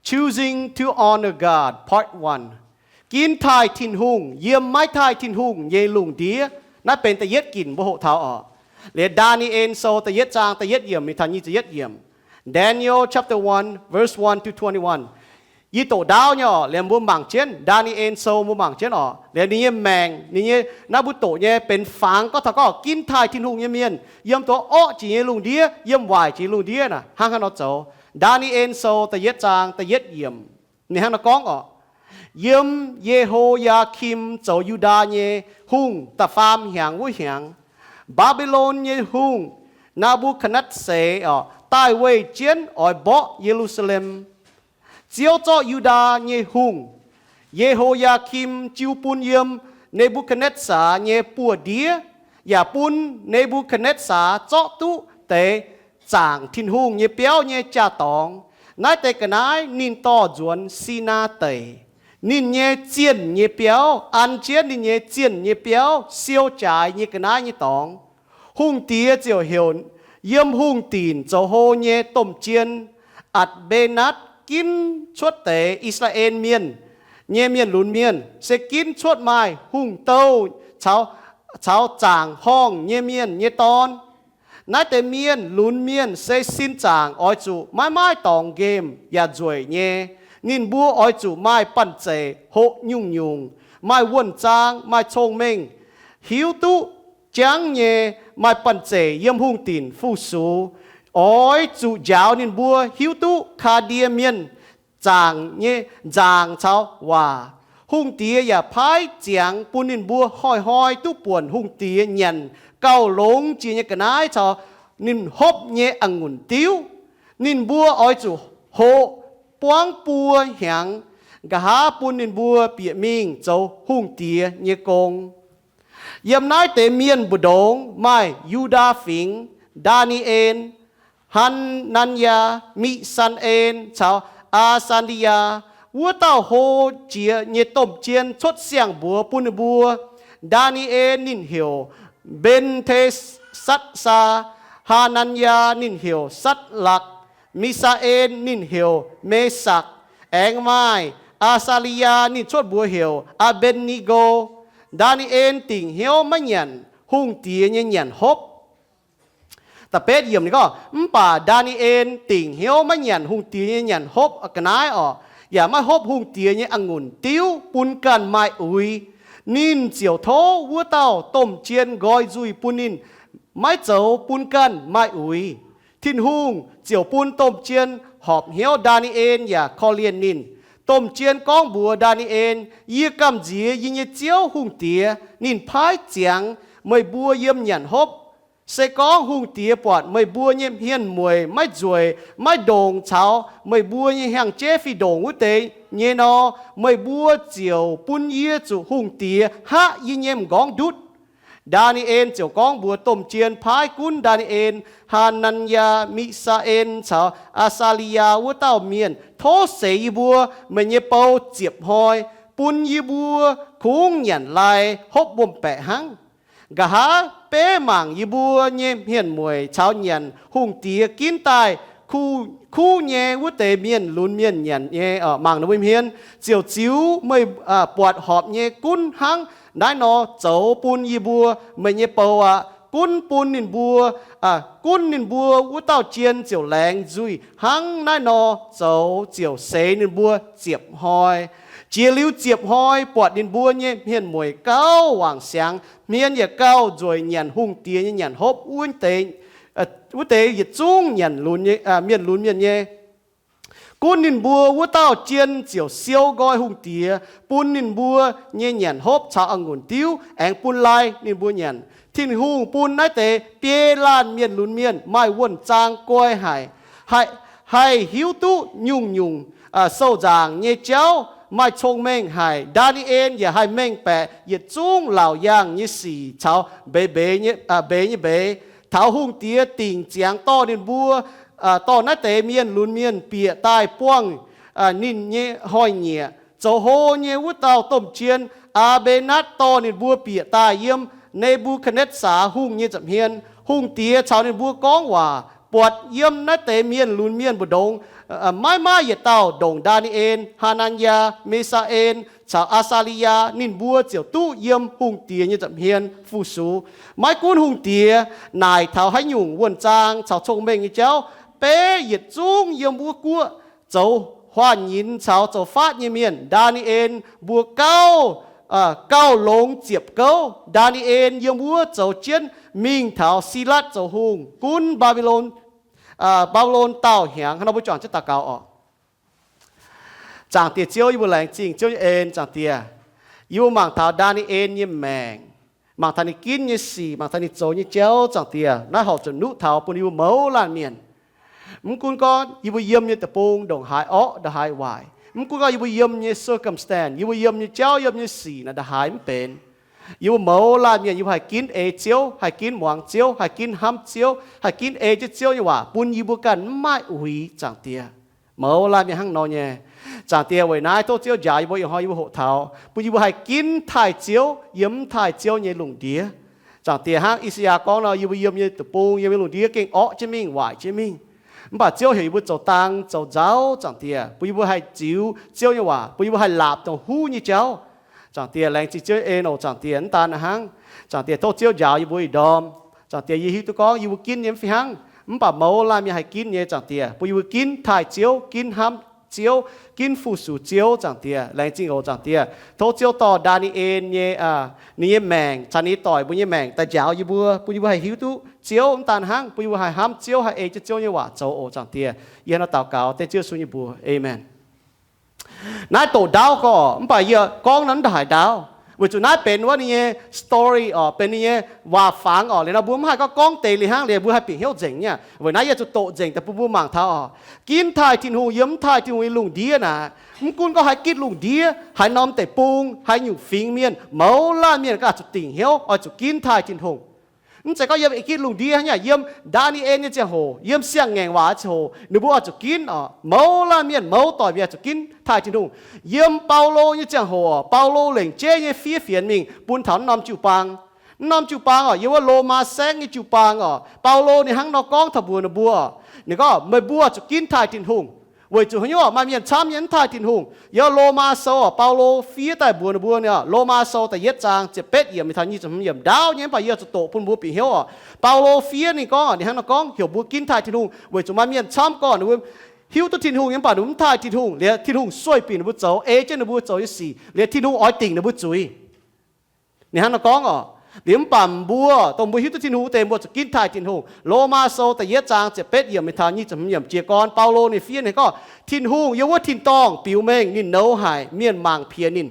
Choosing to Honor God, Part One. Ginv taaih Tin-Hungh yiem maiv taaih Tin-Hungh nyei lungh ndiev. Naaiv benx da'yietv ginc mbuo hoqc taux oc. Liuz Ndaa^ni^en Sou da'yietv zaang da'yietv yiemc mingh taux nyic ziepc yietv yiemc. Daniel chapter one, verse one to twenty-one. Yie doqc ndaauv nyei oc, liuz mbuo mangc jienv. Ndaa^ni^en Sou mbuo mangc jienv oc. Liuz ninh nyei maengc, ninh nyei naaiv mbuo doqc nyei benx fangx gorngv taux gorngv ginv taaih Tin-Hungh nyei mienh yiem dongh orqv jiex nyei lungh ndiev, yiem waaic jiex lungh ndiev naaic hnangv haaix nor zoux. Ndaa^ni^en Sou da'yietv zaang da'yietv yiemc, ninh hnangv nor gorngv oc. Yiem Ye^ho^yaa^kim zoux Yu^ndaa nyei hungh da'faam hnyangx wuov hnyangx, Mbaa^mbi^lon nyei hungh, Naa^mbu^katv^netv^saa, oc, daaih weih jienv oix mborqv Ye^lu^saa^lem. Ziouv zorqv Yu^ndaa nyei hungh, Ye^ho^yaa^kim, jiu bun yiem Ne^mbu^katv^netv^saa nyei buoz-ndiev, yaac bun Ne^mbu^katv^netv^saa zorqv duqv deix zaangc Tin-Hungh nyei biauv nyei jaa-dorngx. Naaiv deix ga'naaiv ninh dorh nzuonx Sinaa Deic, ninh nyei zienh nyei biauv, an jienv ninh nyei zienh nyei biauv siou jaaix nyei ga'naaiv nyei dorngx. Hungh diex ziouc heuc yiem hungh dinc zoux hlo nyei domh jien, Atc^mbe^natv, ginv cuotv deix I^saa^laa^en Mienh nyei mienh lunx mienh, se ginv cuotv maaih hungh douh caux zaangc horngh nyei mienh nyei dorn. Naaiv deix mienh lunx mienh se sin zaangc oix zuqc maiv maaih dorngx nqemh yaac nzueic nyei. Ninh mbuo oix zuqc maaih banh zeic, hoqc nyungc-nyungc, maaih wuonh zaang, maaih cong-mengh, hiuv duqv jangv nyei, maaih banh zeic yiem hungh dinc fu-sux. Oix zuqc njaaux ninh mbuo hiuv duqv Kaa^ndie Mienh zaangc nyei nzaangc caux waac. Hungh diex yaac paaiv ziangx bun ninh mbuo hnoi-hnoi duqv buonc hungh diex nyanc gauh longx jiex nyei ga'naaiv caux ninh hopv nyei a'ngunc diuv. Ninh mbuo oix zuqc hoqc buangv buo hnyangx, nqa'haav bun ninh mbuo bieqc mingh zoux hungh diex nyei gong. Yiem naaiv deix mienh mbu'ndongx maaih Yu^ndaa Fingx, Ndaa^ni^en, Haa^nan^yaa, Mi^saan^en caux Aa^saa^ni^yaa. Wuov dauh hlo jiex nyei domh jien cuotv siang-mbuox bun ninh mbuo. Ndaa^ni^en ninh heuc Mben^te^satv^saa, Haa^nan^yaa ninh heuc Satv^lakc, Mi^saa^en ninh heuc Me^sakc, aengx maaih Aa^saa^li^yaa ninh cuotv mbuox heuc Aa^mben^ni^ngo. Ndaa^ni^en dingc hnyouv maiv nyanc hungh diex nyei nyanc hopv. Da'betv yiemc ninh gorngv, mv baac Ndaa^ni^en dingc hnyouv maiv nyanc hungh diex nyei nyanc hopv ga'naaiv orqc, yaac maiv hopv hungh diex nyei a'ngunc diuv bun ganh maaih uix. Ninh ziouc tov wuov dauh domh jien nqoi nzuih bun ninh, maiv zoux bun ganh maaih uix. Tin-Hungh ziouc bun domh jien horpc hnyouv Ndaa^ni^en yaac korv-lienh ninh. Domh jien gorngv mbuox Ndaa^ni^en, yie gamh nziex yie nyei Ziouv Hungh Diex, ninh paaiv ziangx meih mbuo yiem nyanc hopv. Se gorngv hungh diex buatc meih mbuo nyei hmien mueic maiv nzueic, maiv ndongc caux meih mbuo nyei hnyangx-jeiv fih ndongc wuov deix nyei nor, meih mbuo ziouc bun yie zuqc hungh diex haav yie nyei m'nqorngv ndutv. Ndaa^ni^en ziouc gorngv mbuox domh jien paaiv gunv Ndaa^ni^en, Haa^nan^yaa, Mi^saa^en caux Aa^saa^li^yaa wuov dauh mienh, tov seix yie mbuo meih nyei bou ziepc hnoi, bun yie mbuo kungx nyanc lai hopv wuom-baeqc hnangv. Nqa'haav beiv mangc yie mbuo nyei hmien mueic caux nyanc hungh diex ginv daaih kuv nyei wuov deix mienh lunx mienh nyanc nyei. Mangc ninh mbuo hmien, ziouc ziux meih buatc horpc nyei gunv hnangv naaiv nor zoux bun yie mbuo meih nyei bou aqv. Gunv bun ninh mbuo, gunv ninh mbuo wuov dauh jien ziouc laengz nzuih hnangv naaiv nor zoux, ziouc seix ninh mbuo ziepc hnoi. Jiex liuz ziepc hnoi, buatc ninh mbuo nyei hmien mueic gauh wangc siangx, hmien yaac gauh nzueic nyanc hungh diex nyei nyanc hopv wuov deix, wuov deix yietc zungv nyanc, mienh lunx mienh nyei. Gunv ninh mbuo wuov dauh jien ziouc siou nqoi hungh diex bun ninh mbuo nyei nyanc hopv caux a'ngunc diuv, aengx bun lai ninh mbuo nyanc. Tin-Hungh bun naaiv deix biei laanh mienh lunx mienh maaih wuonh zaang guai haic, haih hiuv duqv nyungc-nyungc sou-nzaangc nyei jauv, maaih cong-mengh haic. Ndaa^ni^en yaac haih mengh baeqc yietc zungv laauc yaangh nyei sic caux mbeix mbeix nyei mbeix. Taux hungh diex dingc ziangx dorh ninh mbuo, dorh naaiv deix mienh lunx mienh bieqc daaih buangh ninh nyei hnoi-nyieqc, zoux hlo nyei wuov dauh domh jien, Aa^mbe^natv, dorh ninh mbuo bieqc daaih yiem Ne^mbu^katv^netv^saa Hungh nyei nza'hmien. Hungh diex caux ninh mbuo gorngv waac, Buatc yiem naaiv deix mienh lunx mienh mbu'ndongx, maiv maaih yietc dauh ndongc Ndaa^ni^en, Haa^naa^yaa, Me^saa^en caux Aa^saa^li^yaa, ninh mbuo ziouc duqv yiem hungh diex nyei nza'hmien fu-sux. Maiv gunv hungh diex naaic taux haaix nyungc wuonh zaang caux cong-mengh nyei jauv, beiv yietc zungv yiem wuov guoqv zoux huaax nyinz caux zoux faatv nyei mienh, Ndaa^ni^en mbuo gauh, gauh longx ziepc gouv. Ndaa^ni^en yiem wuov zoux jienv mingh taux Silatv zoux hungh gunv Mbaa^mbi^lon, Mbaa^mbi^lon daauh hnyangx. Hnangv nor mbuo juangc jienv daux gaux oc. Zaangc Diex Ziouv, yie mbuo laengz zingh Ziouv nyei en. Zaangc Diex, yie mbuo mangc taux Ndaa^ni^en nyei maengc, mangc taux ninh ginv nyei sic, mangc taux ninh zoux nyei jauv. Zaangc Diex, naaiv horpc zuqc nuqv taux bun yie mbuo mouz laanh mienh. Mv gunv gorngv yie mbuo yiem nyei deic-bung ndongc haaix orqv, ndongc haaix waaic, mv gunv gorngv yie mbuo yiem nyei circumstance, yie mbuo yiem nyei jauv, yiem nyei sic naaic ndongc haaix mv benx, yie mbuo mouz laanh mienh yie mbuo haih ginv ei Ziouv, haih ginv muangx Ziouv, haih ginv hnamv Ziouv, haih ginv ei jienv Ziouv nyei waac bun yie mbuo ganh mv maaih uix. Zaangc Diex, mouz laanh mienh hnangv nor nyei. Zaangc Diex, weic naaiv tov Ziouv njaaux yie mbuo, ih hnoi yie mbuo hoqc taux bun yie mbuo haih ginv taaih Ziouv yiem mv taaih Ziouv nyei lungh ndiev. Zaangc Diex, hnangv I^saa^yaa gorngv nor, yie mbuo yiem nyei deic-bung, yiem nyei lungh ndiev gengh orqv jienv mingh, waaic jienv mingh. Mv baac Ziouv heuc yie mbuo zoux dang zoux nzauv. Zaangc Diex, bun yie mbuo haih ziux Ziouv nyei waac, bun yie mbuo haih laapc dongh huv nyei jauv. Zaangc Diex, laengz zingh Ziouv nyei en oc. Zaangc Diex, mv daan hnangv, Zaangc Diex, tov Ziouv njaaux yie mbuo ih ndorm. Zaangc Diex, yie hiuv duqv gorngv yie mbuo ginv nyei mv fih hnangv, mv baac mouz laanh mienh haih ginv nyei. Zaangc Diex, bun yie mbuo ginv taaih Ziouv, ginv hnamv Ziouv, ginv fu-sux Ziouv. Zaangc Diex, laengz zingh oc. Zaangc Diex, tov Ziouv dorh Ndaa^ni^en nyei, ninh nyei maengc caux ninh nyei doic mbuo nyei maengc daaih njaaux yie mbuo, bun yie mbuo haih hiuv duqv Ziouv. Mv daan hnangv, bun yie mbuo haih hnamv Ziouv, haih ei jienv Ziouv nyei waac zoux oc. Zaangc Diex, yie hnangv nor daux gaux dengv Ziouv Yesu nyei mbuox, aamen. Naaiv doqc ndaauv gorx, mv baac yie gorngv nor mv ndongc haaix ndaauv, weic zuqc naaiv benx wuov ninh nyei story oc, benx ninh nyei waac-fangx oc. Liuz nor mbuo mv haih gorngv gorngv deix liuz hnangv, liuz mbuo haih bieqc hnyouv nzengc nyei. Weic naaiv yie zuqc doqc nzengc daaih bun mbuo mangc taux oc, ginv taaih Tin-Hungh yiem mv taaih Tin-Hungh nyei lungh ndiev naaic, mv gunv gorngv haaix gitv lungh ndiev, haaix norm deic-bung, haaix nyungc fingx mienh, mouz laanh mienh gaax zuqc dingc hnyouv oix zuqc ginv taaih Tin-Hungh. Mv zeiz gorngv yiem gitv lungh ndiev hnangv, yiem Ndaa^ni^en nyei ziangh hoc, yiem siang-ngaengc waac ziangh hoc, ninh mbuo oix zuqc ginv oc. Mouz laanh mienh, mouz doic mienh zuqc ginv taaih Tin-Hungh. Yiem Baulo nyei ziangh hoc, Baulo lengc jeiv nyei fiev fienx mingh bun taux naaiv norm jiu-baang. Naaiv norm jiu-baang oc, yiem wuov Lomaa saengv nyei jiu-baang oc, Baulo ninh hnangv nor gorngv taux mbuox ninh mbuo, ninh gorngv, meih mbuo zuqc ginv taaih Tin-Hungh. Weic zuqc haaix nyungc oc, maaih mienh camv nyei mv taaih Tin-Hungh. Yiem Lomaa Sou oc, Baulo fiev daaih mbuox ninh mbuo, Lomaa Sou da'yietv zaang ziepc betv yiemc mingh taux nyic ziepc hmz yiemc ndaauv nyei, mv baac yie zuqc doqc bun mbuo bieqc hnyouv oc. Baulo fiev ninh gorngv, ninh hnangv nor gorngv heuc mbuo ginv taaih Tin-Hungh weic zuqc maaih mienh camv gorngv ninh mbuo hiuv duqv Tin-Hungh nyei, mv baac ninh mbuo mv taaih Tin-Hungh, liuz Tin-Hungh sueih binc ninh mbuo zoux, ei jienv ninh mbuo zoux nyei sic, liuz Tin-Hungh oix dingc ninh mbuo zuiz. Ninh hnangv nor gorngv oc. Liuz mv baac mbuo, dongh mbuo hiuv duqv Tin-Hungh wuov deix, mbuo zuqc ginv taaih Tin-Hungh. Lomaa Sou da'yietv zaang ziepc betv yiemc mingh taux nyic ziepc hmz yiemc jiez gorn, Baulo ninh fiev ninh gorngv, Tin-Hungh yiem wuov tin-dorngh biux mengh ninh nouz haic mienh mangc piex ninh.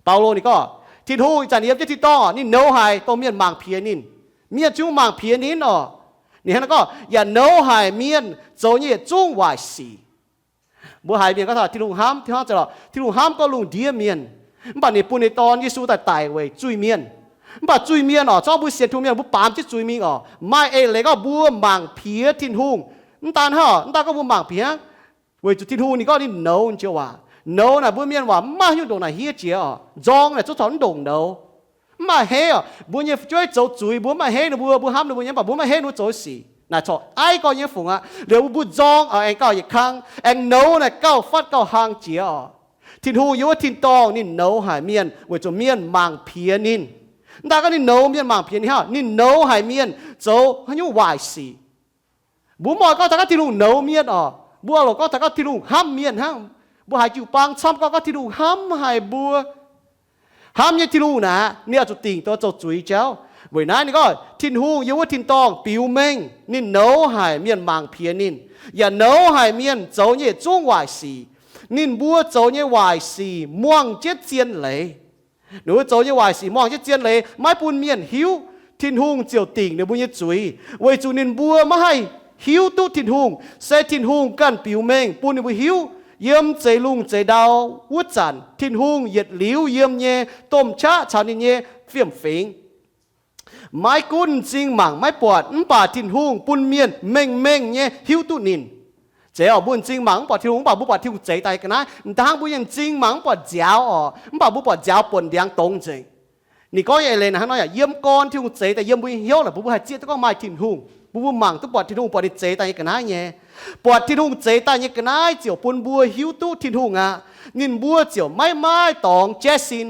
Baulo ninh gorngv, Tin-Hungh ih zanc yiem jienv tin-dorngh oc, ninh nouz haic dongh mienh mangc piex ninh. Mienh zungv mangc piex ninh oc. Ninh hnangv nor gorngv, yaac nouz haic mienh zoux nyei yietc zungv waaic sic. Mbuo haiz mienh gorngv taux Tin-Hungh hnamv, Tin-Hungh hnamv za'gengh, Tin-Hungh hnamv gorngv lungh ndiev mienh, mv baac ninh bun ninh Dorn Yesu daaih daic weic zuiz-mienh. Mv baac zuiz-mienh oc, zorqv mbuo sienx Tin-Hungh mienh mbuo baamz jienv zuiz mingh oc, maaih eix leiz gorngv mbuo mangc piex Tin-Hungh. Mv daan hnangv, mv daan gorngv mbuo mangc piex hnangv, weic zuqc Tin-Hungh ninh gorngv ninh nouz joux waac. Nouz naaic mbuo mienh waac mv maaih haaix nyungc ndongc naaic hniev jiex oc. Nzorng naaic zungv taux mv ndongc nouz. Mv maaih heiv oc. Mbuo nyei fu'jueiv zoux zuiz, mbuo mv maaih heiv ninh mbuo, mbuo hnamv ninh mbuo nyei, mv baac mbuo mv maaih heiv ninh mbuo zoux sic. Naaic corc aiv gorx nyei fungc aqv. Liuz mbuo mbuo nzorng aengx gauh yietc kang, aengx nouz naaic gauh fatv gauh hlang jiex oc. Tin-Hungh yiem wuov tin-dorngh ninh nouz haic mienh weic zuqc mienh mangc piex ninh. Mv daan gorngv ninh nouz mienh mangc piex ninh hnangv, ninh nouz haic mienh zoux haaix nyungc waaic sic. Mbuo mv oix gorngv taux gorngv Tin-Hungh nouz mienh oc. Mbuo oix longc gorngv taux gorngv Tin-Hungh hnamv mienh hnangv. Mbuo haiz jiu-baang camv gorngv, gorngv Tin-Hungh hnamv haic mbuo. Hnamv nyei Tin-Hungh naaic, ninh oix zuqc dingc dongh zoux zuiz jauv. Weic naaiv ninh gorngv, Tin-Hungh yiem wuov tin-dorngh biux mengh ninh nouz haic mienh mangc piex ninh, yaac nouz haic mienh zoux nyei yietc zungv waaic sic. Ninh mbuo zoux nyei waaic sic muangh jienv zien leiz. Ninh mbuo zoux nyei waaic sic muangh jienv zien leiz, maiv bun mienh hiuv, Tin-Hungh ziouc dingc ninh mbuo nyei zuiz, weic zuqc ninh mbuo maiv haih hiuv duqv Tin-Hungh. Se Tin-Hungh ganh biux mengh bun ninh mbuo hiuv. Yiem zeix lungh zeix ndau wuov zanc, Tin-Hungh yietc liuz yiem nyei domh qaqv caux ninh nyei fiem-fingx, maiv gunv m'zing mangc maiv buatc, mv baac Tin-Hungh bun mienh mengh mengh nyei hiuv duqv ninh. Zeiz oc, mbuo m'zing mangc mv buatc Tin-Hungh, mv baac mbuo buatc Tin-Hungh zeix daaih ga'naaiv. M'daaih hnangv mbuo nyei m'zing mangc mv buatc nziaaux oc, mv baac mbuo buatc nziaaux buonc ndiangx dongz nzengc. Ninh gorngv nyei eix leiz naaic hnangv nor yaac, yiem gorn Tin-Hungh zeix daaih yiem mbuo nyei hnyouv naaic, mbuo mbuo haih zieqv duqv gorngv maaih Tin-Hungh. Mbuo, mbuo mangc duqv buatc Tin-Hungh buatc ninh zeix daaih nyei ga'naaiv nyei. Buatc Tin-Hungh zeix daaih nyei ga'naaiv ziouc bun mbuo hiuv duqv Tin-Hungh aqv. Ninh mbuo ziouc maiv maaih dorngx jaiv sin.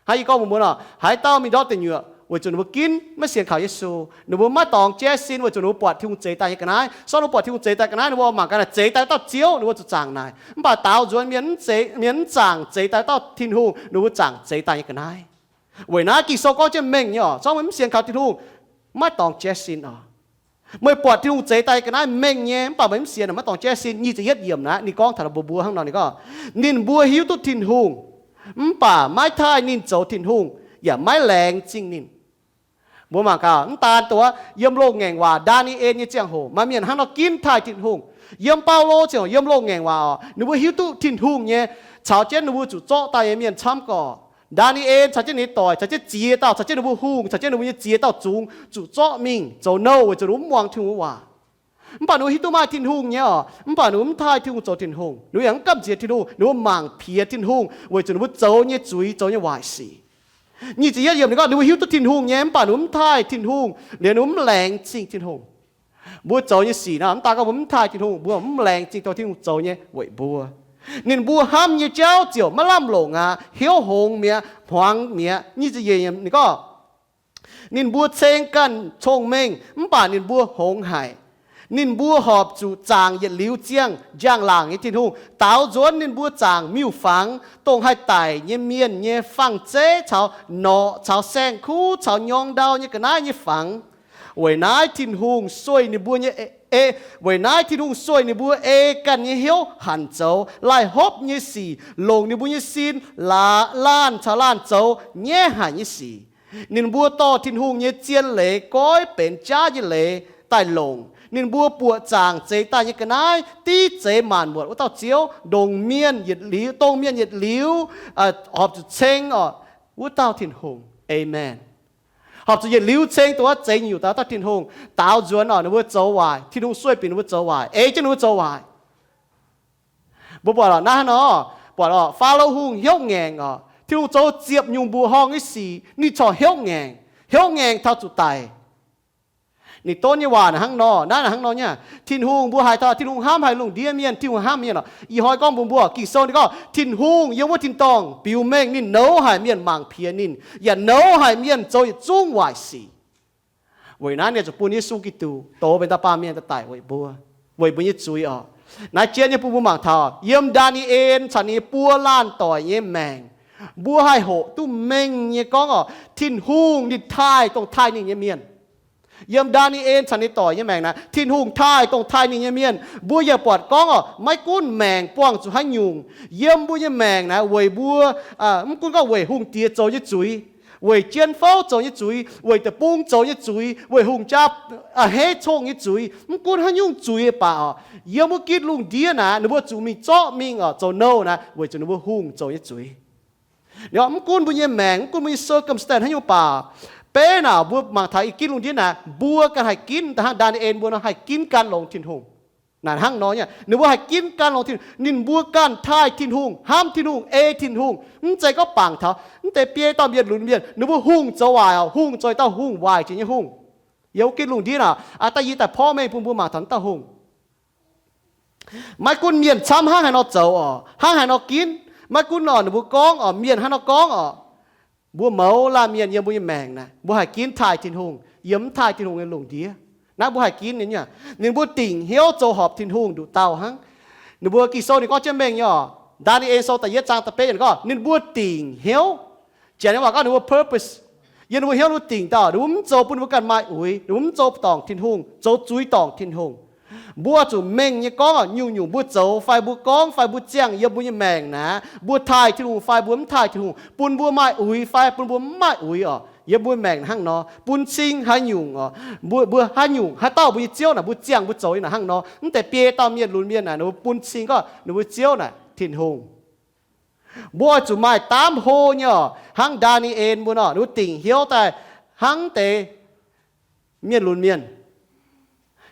Hnangv yie gorngv mbuox mbuo nor, haaix dauh mingh ndortv deic nyuoqc weic zuqc ninh mbuo ginv maiv sienx kaux Yesu, ninh mbuo maiv dorngx jaiv sin weic zuqc ninh mbuo buatc Tin-Hungh zeix daaih nyei ga'naaiv. Sortv ninh mbuo buatc Tin-Hungh zeix daaih ga'naaiv, ninh mbuo mangc gaax naaic zeix daaih dauh Ziouv, ninh mbuo zuqc zaangc naaic. Mv baac daaux nzuonx mienh, mienh mv zaangc zeix daaih dauh Tin-Hungh, ninh mbuo zaangc zeix daaih nyei ga'naaiv. Weic naaiv Ging-Sou gorngv jienv mengh nyei oc, zorngv meih mv sienx kaux Tin-Hungh, maiv dorngx jaiv sin oc. Meih buatc Tin-Hungh zeix daaih ga'naaiv mengh nyei, mv baac meih mv sienx, maiv dorngx jaiv sin. Nyic ziepc yietv yiemc naaiv ninh gorngv taux mbuox mbuo hnangv nor, ninh gorngv, ninh mbuo hiuv duqv Tin-Hungh, mv baac maiv taaih ninh zoux Tin-Hungh, yaac maiv laengz zingh ninh. Mbuo mangc gaax, mv daan dongh yiem loz-ngaengc waac Ndaa^ni^en nyei ziangh hoc maaih mienh hnangv nor ginv taaih Tin-Hungh. Yiem Baulo ziangh hoc yiem loz-ngaengc waac oc, ninh mbuo hiuv duqv Tin-Hungh nyei, caux jienv ninh mbuo zuqc zorqv daaih nyei mienh camv gorqv. Ndaa^ni^en caux jienv ninh nyei doic, caux jienv ziex dauh, caux jienv ninh mbuo hungh, caux jienv ninh mbuo nyei ziex dauh zungx zuqc zorqv mingh zoux nouh weic zuqc ninh mbuo mv muangx Tin-Hungh nyei waac. Mv baac ninh mbuo hiuv duqv maaih Tin-Hungh nyei oc, mv baac ninh mbuo mv taaih Tin-Hungh zoux Tin-Hungh. Ninh mbuo yaac mv gamh nziex Tin-Hungh, ninh mbuo mangc piex Tin-Hungh weic zuqc ninh mbuo zoux nyei zuiz, zoux nyei waaic sic. Nyic ziepc yietv yiemc ninh gorngv, ninh mbuo hiuv duqv Tin-Hungh nyei, mv baac ninh mbuo mv taaih Tin-Hungh, liuz ninh mbuo mv laengz zingh Tin-Hungh. Mbuo zoux nyei sic naaiv, mv daan gorngv mbuo mv taaih Tin-Hungh, mbuo mv laengz zingh taux Tin-Hungh zoux nyei weic mbuo. Ninh mbuo hnamv nyei jauv ziouc maiv lamh longc aqv, hnyouv hngongx mi'aqv, hmuangx mi'aqv. Nyic ziepc yietv yiemc ninh gorngv, ninh mbuo ceng ganh cong-mengh, mv baac ninh mbuo hngongx haic. Ninh mbuo horpc zuqc zaangc yietc liuz ziangh njang-laangc nyei tin-hungh. Daaux nzuonx ninh mbuo zaangc miuc-fangx, dongh haih daic nyei mienh nyei fang-zeiv caux norqc caux saeng-kuv caux nyorng ndau nyei ga'naaiv nyei fangx. Weic naaiv Tin-Hungh sueih ninh mbuo nyei e, e, weic naaiv Tin-Hungh sueih ninh mbuo ei ganh nyei hnyouv hanc zoux laih hopv nyei sic, longc ninh mbuo nyei sin laanh caux laanh zoux nyaiv haic nyei sic. Ninh mbuo dorh Tin-Hungh nyei zien leiz goiv benx jaav nyei leiz daaih longc. Ninh mbuo buoqc zaangc zeix daaih nyei ga'naaiv div zeix maanc muotc wuov dauh Ziouv, ndongc mienh yietc liuz, dongh mienh yietc liuz horpc zuqc ceng oc, wuov dauh Tin-Hungh. Aamen. Horpc zuqc yietc liuz ceng dongh wuov zeix nyungc daaih dauh Tin-Hungh. Daaux nzuonx oc, ninh mbuo zoux waaic, Tin-Hungh sueih bieqc ninh mbuo zoux waaic, ei jienv ninh mbuo zoux waaic. Mbuo buatc oc, naaiv hnangv nor, buatc oc, Faalo Hungh hnyouv ngaengc oc. Tin-Hungh zoux ziepc nyungc mbuoqc horngh nyei sic, ninh corc hnyouv ngaengc, hnyouv ngaengc taux zuqc daic. Ninh donv nyei waac naaic hnangv nor, naaiv naaic hnangv nor nyei. Tin-Hungh, mbuo haiz taux Tin-Hungh hnamv haic lungh ndiev mienh, Tin-Hungh hnamv mienh oc. Ih hnoi gorngv mbuox mbuo, Ging-Sou ninh gorngv Tin-Hungh yiem wuov tin-dorngh biux mengh ninh nouz haic mienh mangc piex ninh, yaac nouz haic mienh zoux yietc zungv waaic sic. Weic naaiv ninh zuqc bun Yesu Giduc dox benx dauh baamh mienh daaih daic weic mbuo, weic mbuo nyei zuiz oc. Naaiv jienv nyei bun mbuo mangc taux yiem Ndaa^ni^en caux ninh nyei buo laanh doic nyei maengc, mbuo haih hoqc duqv mengh nyei gorngv oc, Tin-Hungh ninh taaih dongh taaih ninh nyei mienh. Yiem Ndaa^ni^en caux ninh doic nyei maengc naaic, Tin-Hungh taaih dongh taaih ninh nyei mienh. Mbuo yaac buatc gorngv oc, maiv gunv maengc buangh zuqc haaix nyungc, yiem mbuo nyei maengc naaic weic mbuo, mv gunv gorngv weic hungh diex zoux nyei zuiz, weic jien fouv zoux nyei zuiz, weic deic-bung zoux nyei zuiz, weic hungh jaa a'hneiv congh nyei zuiz, mv gunv haaix nyungc zuiz baac oc, yiem wuov gitv lungh ndiev naaic ninh mbuo zuqc mingh zorqv mingh oc, zoux nouh naaic weic zuqc ninh mbuo hungh zoux nyei zuiz. Mv gunv mbuo nyei maengc, mv gunv mbuo nyei circumstance haaix nyungc baac, beiv naaic mbuo mangc taux ih gitv lungh ndiev naaic, mbuo ganh haih ginv daaih hnangv Ndaa^ni^en mbuo nor haih ginv gan longx Tin-Hungh. Naaic hnangv nor nyei, ninh mbuo haih ginv gan longx Tin-Hungh, ninh mbuo ganh taaih Tin-Hungh, hnamv Tin-Hungh, ei Tin-Hungh, mv zeiz gorngv bangc taux mv deix biei dauh mienh lunx mienh, ninh mbuo hungh zoux waaic oc, hungh zoux dauh hungh, waaic jiex nyei hungh. Yiem wuov gitv lungh ndiev naaic, aa, da'yietv daaih porv mengh bun mbuo mangc taux naaiv dauh hungh. Maiv gunv mienh camv hnangv haaix nor zoux oc, hnangv haaix nor ginv, maiv gunv oc, ninh mbuo gorngv oc, mienh hnangv nor gorngv oc, mbuo mouz laanh mienh yiem mbuo nyei maengc naaic, mbuo haih ginv taaih Tin-Hungh yiem mv taaih Tin-Hungh nyei lungh ndiev. Naaiv mbuo haih ginv nyei. Ninh mbuo dingc hnyouv zoux horpc Tin-Hungh nduqc dauh hnangv. Ninh mbuo Ging-Sou ninh gorngv jienv mengh nyei oc. Ndaa^ni^en Sou da'yietv zaang da'betv yiemc gorngv ninh mbuo dingc hnyouv. Janx nyei waac gorngv ninh mbuo purpose. Yiem ninh mbuo hnyouv ninh mbuo dingc dauh, ninh mbuo mv zoux bun ninh mbuo ganh maaih uix, ninh mbuo mv zoux dorngc Tin-Hungh, zoux zuiz dorngc Tin-Hungh. Mbuo zuqc mengh nyei gorngv oc, nyungc-nyungc mbuo zoux fai mbuo gorngv fai mbuo ziangh yiem mbuo nyei maengc naaic, mbuo taaih Tin-Hungh fai mbuo mv taaih Tin-Hungh, bun mbuo maaih uix fai bun mbuo mv maaih uix oc. Yiem mbuo maengc hnangv nor, bun cing haaix nyungc oc, mbuo, mbuo haaix nyungc, haaix dauh mbuo nyei ziouv naaic, mbuo ziangh mbuo zoux nyei naaic hnangv nor, mv deix biei dauh mienh lunx mienh naaic, ninh mbuo bun cing gorngv ninh mbuo ziouv naaic Tin-Hungh. Mbuo oix zuqc maaih daamv hlo nyei oc, hnangv Ndaa^ni^en mbuo nor, ninh mbuo dingc hnyouv daaih hnangv deix mienh lunx mienh.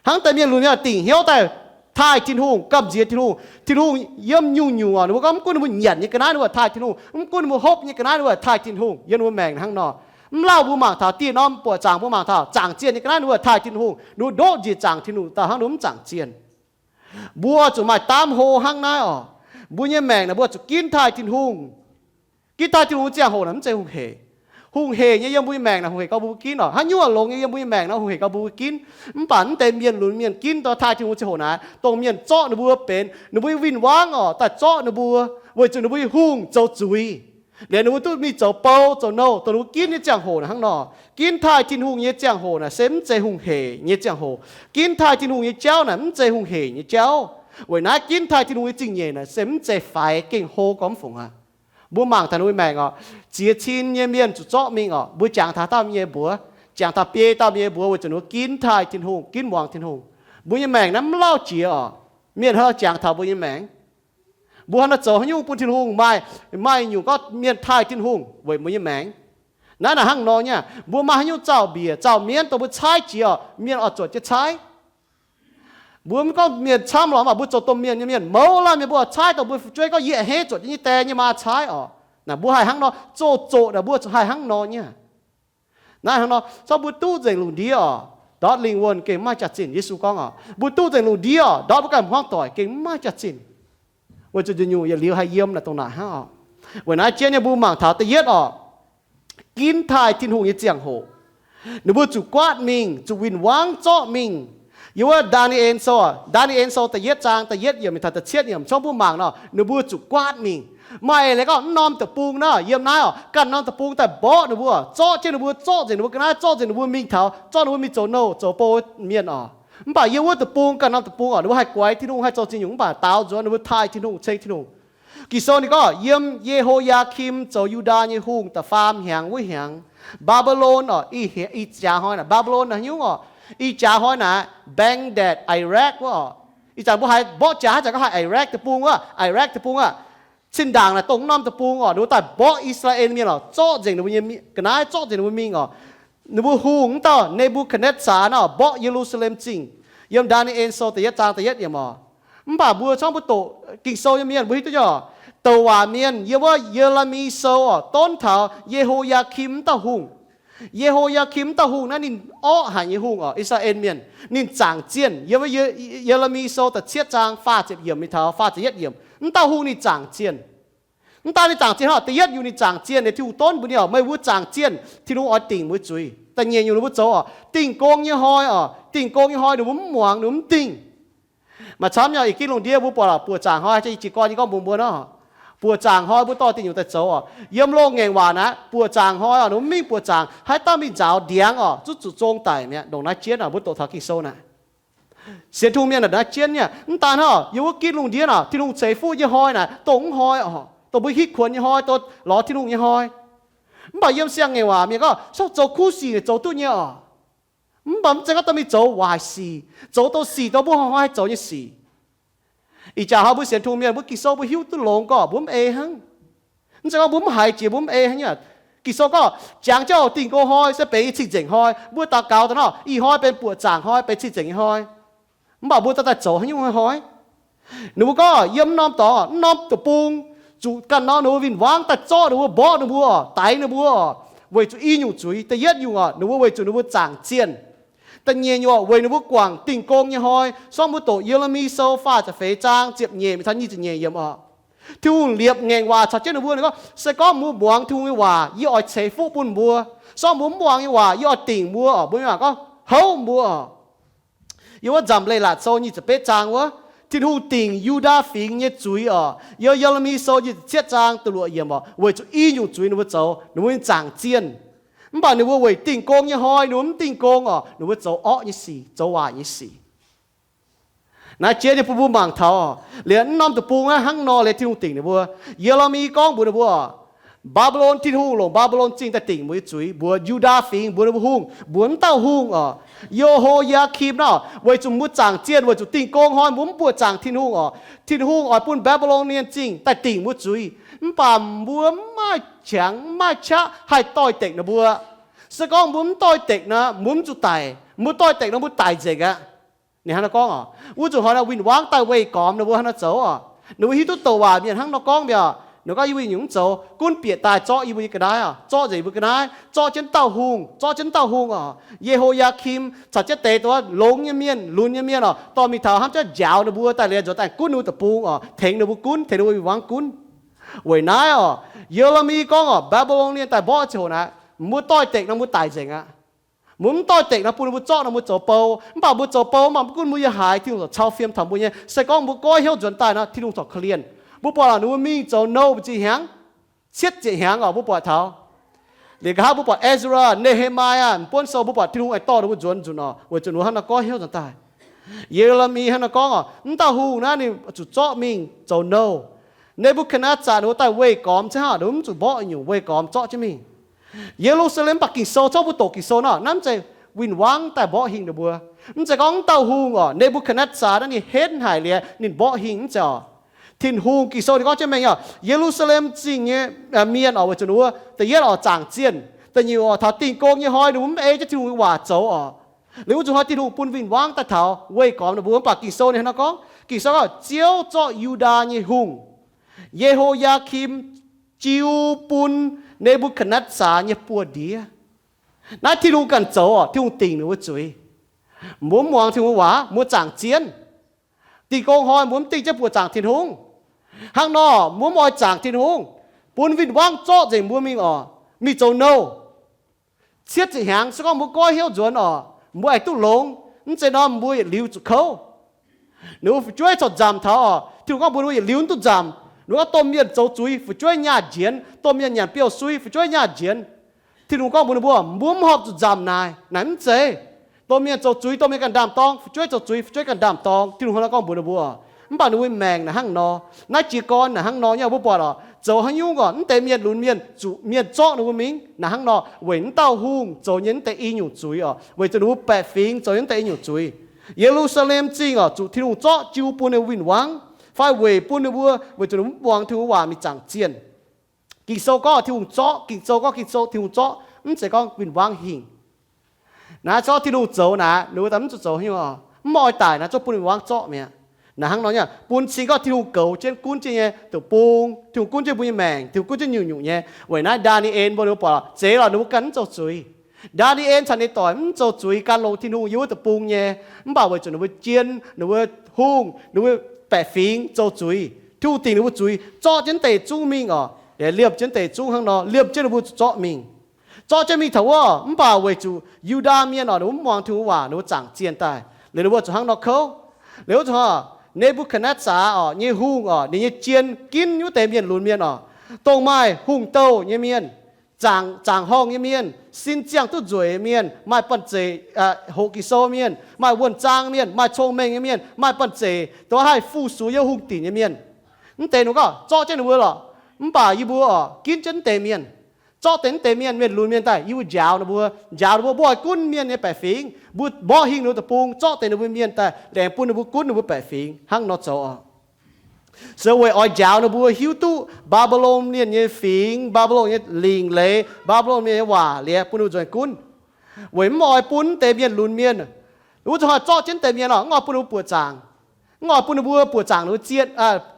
Hnangv deix mienh lunx mienh dingc hnyouv daaih taaih Tin-Hungh, gamh nziex Tin-Hungh. Tin-Hungh yiem nyungc-nyungc oc, ninh mbuo gorngv mv gunv ninh mbuo nyanc nyei ga'naaiv ninh mbuo taaih Tin-Hungh, mv gunv ninh mbuo hopv nyei ga'naaiv ninh mbuo taaih Tin-Hungh. Yiem ninh mbuo maengc hnangv nor. Mv lauh mbuo mangc taux dieh norm buoqc zaangc, mbuo mangc taux zaangc zienh nyei ga'naaiv ninh mbuo taaih Tin-Hungh, ninh mbuo ndoqv njiec zaangc Tin-Hungh daaih hnangv ninh mbuo mv zaangc zienh. Mbuo zuqc maaih daamv hlo hnangv naaiv oc. Mbuo nyei maengc naaic mbuo zuqc ginv taaih Tin-Hungh. Ginv taaih Tin-Hungh nyei ziangh hoc naaic mv zeiz hungh hec. Hungh hec nyei yiem mbuo nyei maengc naaic hungh hec gau mbuo ginv oc. Haaix nyungc longx nyei yiem mbuo nyei maengc naaic hungh hec gau mbuo ginv. Mv baac mv deix mienh lunx mienh ginv daaih taaih Tin-Hungh ziangh hoc naaic, dongh mienh zorqv ninh mbuo benx ninh mbuo nyei win-wangv oc, daaih zorqv ninh mbuo, weic zuqc ninh mbuo nyei hungh zoux zuiz. Liuz ninh mbuo duqv mingh zoux bou zoux nouh, dongh ninh mbuo ginv nyei ziangh hoc naaic hnangv nor. Ginv taaih Tin-Hungh nyei ziangh hoc naaic se mv zeiz hungh hec nyei ziangh hoc. Ginv taaih Tin-Hungh nyei jauv naaic mv zeiz hungh hec nyei jauv. Weic naaiv ginv taaih Tin-Hungh nyei zingh nyeic naaic se mv zeiz faix gengh hlo gormx fungc aqv. Mbuo mangc taux ninh mbuo maengc oc, ziex cin nyei mienh zuqc zorqv mingh oc. Mbuo jangx taux dauh nyei mbuox, jangx taux biei dauh nyei mbuox weic zuqc ninh mbuo ginv taaih Tin-Hungh, ginv muangx Tin-Hungh. Mbuo nyei maengc naaiv mv lauh jiex oc. Mienh haaix jangx taux mbuo nyei maengc? Mbuo haaix nor zoux haaix nyungc bun Tin-Hungh maaih, maaih nyungc gorngv mienh taaih Tin-Hungh weic mbuo nyei maengc? Naaiv naaic hnangv nor nyei, mbuo maaih haaix nyungc zaux mbiec zaux mienv dongh mbuo caaiv jiex oc, mienh oix zuotc jienv caaiv. Mbuo mv gorngv mienh camv lorqc, mv baac mbuo zoux domh mienh nyei mienh mouz laanh mienh mbuo oix caaiv dongh mbuo fu'jueiv gorngv yie a'hneiv zuotc jienv nyei die nyei maa caaiv oc. Naaic mbuo haih hnangv nor, zoux zoqc naaic mbuo zuqc haih hnangv nor nyei. Naaiv hnangv nor, corc mbuo duqv nzengc lungh ndiev oc, ndortv lingh wuonh gengh mv maaih jaax-zinh. Yesu gorngv oc, mbuo duqv nzengc lungh ndiev oc, ndortv mbuo ganh hmuangv doic gengh mv maaih jaax-zinh. Weic zuqc nyungc-nyungc yietc liuz haih yiem naaic dongh naaic hnangv oc. Weic naaiv jienv nyei mbuo mangc taux da'yietv oc, ginv taaih Tin-Hungh nyei ziangh hoc, ninh mbuo zuqc guaatv mingh, zuqc win-wangv zorqv mingh. Yiem wuov Ndaa^ni^en Sou, Ndaa^ni^en Sou da'yietv zaang da'yietv yiemc mingh taux da'cietv yiemc, corc mbuo mangc nor, ninh mbuo zuqc guaatv mingh. Maaih leiz gorngv mv norm deic-bung naaiv, yiem naaiv oc, ganh norm deic-bung daaih mborqv ninh mbuo, zorqv jienv ninh mbuo, zorqv nzengc ninh mbuo ga'naaiv, zorqv nzengc ninh mbuo mingh taux, zorqv ninh mbuo mingh zoux nouh zoux bou mienh oc. Mv baac yiem wuov deic-bung, ganh norm deic-bung oc, ninh mbuo haih guaix Tin-Hungh, haih zoux ziex nyungc, mv baac daaux nzuonx ninh mbuo taaih Tin-Hungh, ceng Tin-Hungh. Ging-Sou ninh gorngv yiem Ye^ho^yaa^kim zoux Yu^ndaa nyei hungh da'faam hnyangx wuov hnyangx, Mbaa^mbi^lon oc, ih jaax hnoi naaic Mbaa^mbi^lon naaic haaix nyungc oc? Ih jaax hnoi naaic Baghdad, Iraq wuov oc. Ih zanc mbuo haiz mborqv jaax haaix zanc gorngv haiz Iraq deic-bung wuov, Iraq deic-bung aqv. Zinh ndaangc naaic dongh wuov norm deic-bung oc, ninh mbuo daaih mborqv I^saa^laa^en mienh oc, zorqv nzengc ninh mbuo nyei ga'naaiv, zorqv nzengc ninh mbuo mingh oc. Ninh mbuo hungh wuov dauh Ne^mbu^katv^netv^saa naaic oc, mborqv Ye^lu^saa^lem Zingh. Yiem Ndaa^ni^en Sou da'yietv zaang da'yietv yiemc oc. Mv baac mbuo camv mbuo doqc Ging-Sou nyei mienh mbuo hiuv duqv nyei oc, douc waac mienh yiem wuov Ye^le^mi Sou oc, donv taux Ye^ho^yaa^kim wuov dauh hungh. Ye^ho^yaa^kim wuov dauh hungh naaiv ninh orqv haic nyei hungh oc, I^saa^laa^en mienh. Ninh zaangc zienh, yiem wuov Ye^le^mi Sou da'cietv zaang faah ziepc yiemc mingh taux faah ziepc yietv yiemc. Wuov dauh hungh ninh zaangc zienh. Mv daan ninh zaangc zienh hnangv, da'yietv nyungc ninh zaangc zienh, Tin-Hungh donv mbuox ninh oc, meih mbuo zaangc zienh, Tin-Hungh oix dingc mbuo zuiz. Da'nyeic nyungc ninh mbuo zoux oc, dingh gong nyei hnoi oc, dingh gong nyei hnoi ninh mbuo mv muangx, ninh mbuo mv dingh. Maaih camv nyei oc, ih gin lungh ndiev mbuo buatc oc, buoqc zaangc hnoi, ih jiex gorn nyei gorngv mbuox mbuo nor, buoqc zaangc hnoi mbuo dorh dingh nyungc daaih zoux oc. Yiem loz-ngaengc waac naaiv, buoqc zaangc hnoi oc, ninh mbuo mingh buoqc zaangc, haaix dauh mingh nzaaux ndiangx oc, zuqv zuqc zong daic mi'aqv. Ndongc naaiv jienv oc, mbuo doqc taux Ging-Sou naaiv. Sienx Tin-Hungh mienh naaic naaiv jienv nyei. Mv daan hnangv, yiem wuov gitv lungh ndiev naaic, Tin-Hungh ceix fuqv nyei hnoi naaic, dongh mv hnoi oc, dongh mbuo hitv kuonx nyei hnoi, dongh lorz Tin-Hungh nyei hnoi. Mv baac yiem siang-ngaengc waac mienh gorngv, sou zoux kuv sic naaic zoux duqv nyei oc. Mv baac mv zeiz gorngv dorh mingh zoux waaic sic, zoux dongh sic dongh mbuo hnoi-hnoi haih zoux nyei sic. Ih jaax hnoi mbuo sienx Tin-Hungh mienh, mbuo Ging-Sou mbuo hiuv duqv longx gorngv mbuo mv ei hnangv. Mv zeiz gorngv mbuo mv haiz jiex mbuo mv ei hnangv nyei. Ging-Sou gorngv, jangx jienv oc, dingh gong hnoi se benx nyei cing-nzengc hnoi. Mbuo daux gaux daaih nor, ih hnoi benx buoqc zaangc hnoi, benx cing-nzengc nyei hnoi. Mv baac mbuo daaih daaih zoux haaix nyungc hnoi? Ninh mbuo gorngv, yiem norm dorngx, norm deic-bung, zuqc ganh norm ninh mbuo win-wangv daaih zorqv ninh mbuo, mborqv ninh mbuo, daix ninh mbuo, weic zuqc i nyungc zuiz. Da'yietv nyungc oc, ninh mbuo weic zuqc ninh mbuo zaangc zienh. Da'nyeic nyungc oc, weic ninh mbuo guangc dingh gong nyei hnoi. Sorng mbuo doqc Ye^le^mi Sou faah ziepc feix zaang ziepc nyeic mingh taux nyic ziepc nyeic yiemc oc. Tin-Hungh liepc ngaengc waac caux jienv ninh mbuo, ninh gorngv, se gorngv mbuo muangx Tin-Hungh nyei waac, yie oix ceix fuqv bun mbuo. Sorng mbuo mv muangx nyei waac, yie oix dingc mbuo oc. Mbuo nyei waac gorngv, houv mbuo oc. Yiem wuov Nzamc Leiz-Latc Sou nyic ziepc betv zaang wuov, Tin-Hungh dingc Yu^ndaa Fingx nyei zuiz oc. Yiem Ye^le^mi Sou nyic ziepc cietv zaang da'luoqc yiemc oc, weic zuqc i nyungc zuiz ninh mbuo zoux, ninh mbuo zaangc zienh. Mv baac ninh mbuo weic dingh gong nyei hnoi ninh mbuo mv dingh gong oc, ninh mbuo zoux orqv nyei sic, zoux waaic nyei sic. Naaiv jiex nyei bun mbuo mangc taux, liemh mv norm deic-bung hnangv nor liuz Tin-Hungh dingc ninh mbuo. Ye^le^mi gorngv mbuox ninh mbuo, Mbaa^mbi^lon, Tin-Hungh longc Mbaa^mbi^lon Zingh daaih dingc mbuo nyei zuiz, mbuox Yu^ndaa Fingx, mbuox ninh mbuo hungh, mbuox mv dauh hungh oc, Ye^ho^yaa^kim naaiv, weic zuqc mbuo zaangc zienh, weic zuqc dingh gong hnoi mbuo mv buoqc zaangc Tin-Hungh oc, Tin-Hungh oix bun Mbaa^mbi^lon nyei zingh daaih dingc mbuo zuiz. Mv baac mbuo mv maaih qangx mv maaih qaqv haih doix-dekc ninh mbuo. Se gorngv mbuo mv doix-dekc nor, mbuo mv zuqc daic. Mbuo doix-dekc nor, mbuo daic nzengc aqv. Ninh hnangv naaiv gorngv oc, wuov nzunc hnoi naaiv win-wangv daaih weih gormx ninh mbuo hnangv naaiv zoux oc. Ninh mbuo hiuv duqv douc waac mienh hnangv nor gorngv mi'aqv. Ninh gorngv, yie mbuo nyungc mv zoux, gunv bieqc daaih zorqv yie mbuo nyei ga'naaiv oc, zorqv nzengc yie mbuo ga'naaiv, zorqv jienv dauh hungh, zorqv jienv dauh hungh oc. Ye^ho^yaa^kim caux jienv deix dongh longx nyei mienh, lunx nyei mienh oc, dorh mingh taux hnamv jienv njaaux ninh mbuo daaih liuz nzuonx daaih gunv ninh mbuo deic-bung oc, tengx ninh mbuo gunv, tengx ninh mbuo win-wangv gunv. Weic naaiv oc, Ye^le^mi gorngv oc, Mbaa^mbi^lon Mienh daaih mborqv ziangh hoc naaiv, mbuo doix-dekc nor mbuo daic nzengc aqv. Mbuo mv doix-dekc nor bun ninh mbuo zorqv nor mbuo zoux bou. Mv baac mbuo zoux bou mv baac mv gunv mbuo yiem haaix, Tin-Hungh corc cau fiem taux mbuo nyei. Se gorngv mbuo goiv hnyouv nzuonx daaih nor, Tin-Hungh corc korv-lienh. Mbuo buatc oc, ninh mbuo mingh zoux nouh mbu'ziex hnyangx, cietv ziepc hnyangx oc, mbuo buatc taux. Liuz nqa'haav mbuo buatc Ezra, Ne^he^mai^yaa, m'buonv sou mbuo buatc Tin-Hungh aengx dorh ninh mbuo nzuonx nzunc oc, weic zuqc ninh mbuo hnangv nor goiv hnyouv nzuonx daaih. Ye^le^mi hnangv nor gorngv oc, mv dauh hungh naaiv ninh zuqc zorqv mingh zoux nouh. Ne^mbu^katv^netv^saa ninh mbuo daaih weih gormx cingv hnangv, ninh mbuo mv zuqc mborqv nyungc, weih gormx zorqv jienv mingh. Ye^lu^saa^lem, mv baac Ging-Sou, zorqv mbuo doqc Ging-Sou nor, naaiv mv zeiz win-wangv daaih mborqv hingh ninh mbuo. Mv zeiz gorngv mv dauh hungh oc, Ne^mbu^katv^netv^saa naaiv ninh henv haic liuz ninh mborqv hingh, mv zeiz oc. Tin-Hungh, Ging-Sou ninh gorngv jienv mengh oc, Ye^lu^saa^lem Zingh nyei mienh oc, weic zuqc ninh mbuo da'yietv oc, zaangc zienh, da'nyeic oc, taux dingh gong nyei hnoi ninh mbuo mv ei jienv Tin-Hungh nyei waac zoux oc. Liuz wuov nzunc hnoi Tin-Hungh bun win-wangv daaih taux weih gormx ninh mbuo. Mv baac Ging-Sou ninh hnangv nor gorngv, Ging-Sou gorngv Ziouv zorqv Yu^ndaa nyei hungh, Ye^ho^yaa^kim, jiu bun Ne^mbu^katv^netv^saa nyei buoz-ndiev. Naaiv Tin-Hungh ganh zoux oc, Tin-Hungh dingc ninh mbuo zuiz. Mbuo mv muangx Tin-Hungh waac, mbuo zaangc zienh. Dingh gong hnoi mbuo mv dingh jienv buoz zaangc Tin-Hungh. Hnangv nor mbuo mv oix zaangc Tin-Hungh, bun win-wangv zorqv nzengc mbuo mingh oc, mingh zoux nouh. Cietv ziepc hnyangx, se gorngv mbuo goiv hnyouv nzuonx oc, mbuo aengx duqv longx. Mv zeiz nor mbuo yietc liuz zuqc kouv. Ninh mbuo fu'jueiv corc nzamc taux oc, Tin-Hungh gorngv mbuox ninh mbuo yietc liuz mv duqv nzamc. Ninh mbuo gorngv domh mienh zoux zuiz fu'jueiv nyaah njienx, domh mienh nyanc biouv-sui fu'jueiv nyaah njienx. Tin-Hungh gorngv mbuox ninh mbuo, mbuo mv horpc zuqc nzamc naaic. Naaic mv zeiz. Domh mienh zoux zuiz, domh mienh ganh ndaam-dorng, fu'jueiv zoux zuiz, fu'jueiv ganh ndaam-dorng. Tin-Hungh hnangv nor gorngv mbuox ninh mbuo. Mv baac ninh mbuo maengc naaic hnangv nor. Naaiv jiez gorn naaic hnangv nor nyei, mbuo buatc oc, zoux haaix nyungc oc, mv deix mienh lunx mienh zuqc mienh zorqv ninh mbuo mingh naaic hnangv nor, weic mv dauh hungh zoux nyei mv deix i nyungc zuiz oc, weic zuqc ninh mbuo baeqc fingx zoux nyei mv deix i nyungc zuiz. Ye^lu^saa^lem Zingh oc, zuqc Tin-Hungh zorqv jiu bun ninh mbuo win-wangv, fai weic bun ninh mbuo, weic zuqc ninh mbuo mv muangx Tin-Hungh waac mingh zaangc zienh. Ging-Sou gorngv Tin-Hungh zorqv, Ging-Sou gorngv Ging-Sou, Tin-Hungh zorqv, mv zeiz gorngv win-wangv hingh. Naaiv zorqv Tin-Hungh zoux naaic, ninh mbuo daaih mv zuqc zoux haaix nyungc oc, mv oix daic naaic, zorqv bun win-wangv zorqv mi'aqv. Naaic hnangv nor nyei, bun cing gorngv Tin-Hungh goux jienv gunv jienv nyei deic-bung, Tin-Hungh gunv jienv mbuo nyei maengc, Tin-Hungh gunv jienv nyungc-nyungc nyei. Weic naaiv Ndaa^ni^en mbuo, ninh mbuo buatc zeiz lorqc, ninh mbuo ganh mv zoux zuiz. Ndaa^ni^en caux ninh doic mv zoux zuiz, gan longx Tin-Hungh yiem wuov deic-bung nyei. Mv baac weic zuqc ninh mbuo jien, ninh mbuo hungh, ninh mbuo baeqc fingx zoux zuiz, Tin-Hungh dingc ninh mbuo zuiz, zorqv jienv deic zungv mingh oc, liemh jienv deic zungv hnangv nor, liemh jienv ninh mbuo zuqc zorqv mingh. Zorqv jienv mingh taux wuov, mv baac weic zuqc Yu^ndaa Mienh oc, ninh mbuo mv muangx Tin-Hungh waac, ninh mbuo zaangc zienh daaih. Liuz ninh mbuo zuqc hnangv nor kouv. Liuz wuov zanc, Ne^mbu^katv^netv^saa oc nyei hungh oc, ninh nyei jien ginv wuov deix mienh lunx mienh oc, dongh maaih hungh douh nyei mienh, zaangc, zaangc horngh nyei mienh, sin ziangh duqv nzueic mienh, maaih banh zeic, hoqc Ging-Sou mienh, maaih wuonh zaang mienh, maaih cong-mengh nyei mienh, maaih banh zeic dongh haih fu-sux yiem hungh dinc nyei mienh. Mv deix ninh gorngv zorqv jienv ninh mbuo lorqc. Mv baac yie mbuo oc, ginv jienv mv deix mienh, zorqv deix mv deix mienh, mienh lunx mienh daaih, yie mbuo njaaux ninh mbuo, njaaux ninh mbuo, mbuo oix gunv mienh nyei baeqc fingx, mbuo mborqv hingh ninh mbuo deic-bung, zorqv deix ninh mbuo mienh daaih, laengz bun ninh mbuo gunv ninh mbuo baeqc fingx, hnangv nor zoux oc. Se weic oix njaaux ninh mbuo hiuv duqv Mbaa^mbi^lon Mienh nyei fingx, Mbaa^mbi^lon nyei lingc leiz, Mbaa^mbi^lon Mienh nyei waac liuz bun ninh mbuo nzuonx gunv. Weic mv oix bun mv deix mienh lunx mienh. Wuov zanc haih zorqv jienv mv deix mienh oc, mv oix bun ninh mbuo buoqc zaangc. Mv oix bun ninh mbuo buoqc zaangc ninh mbuo zienh,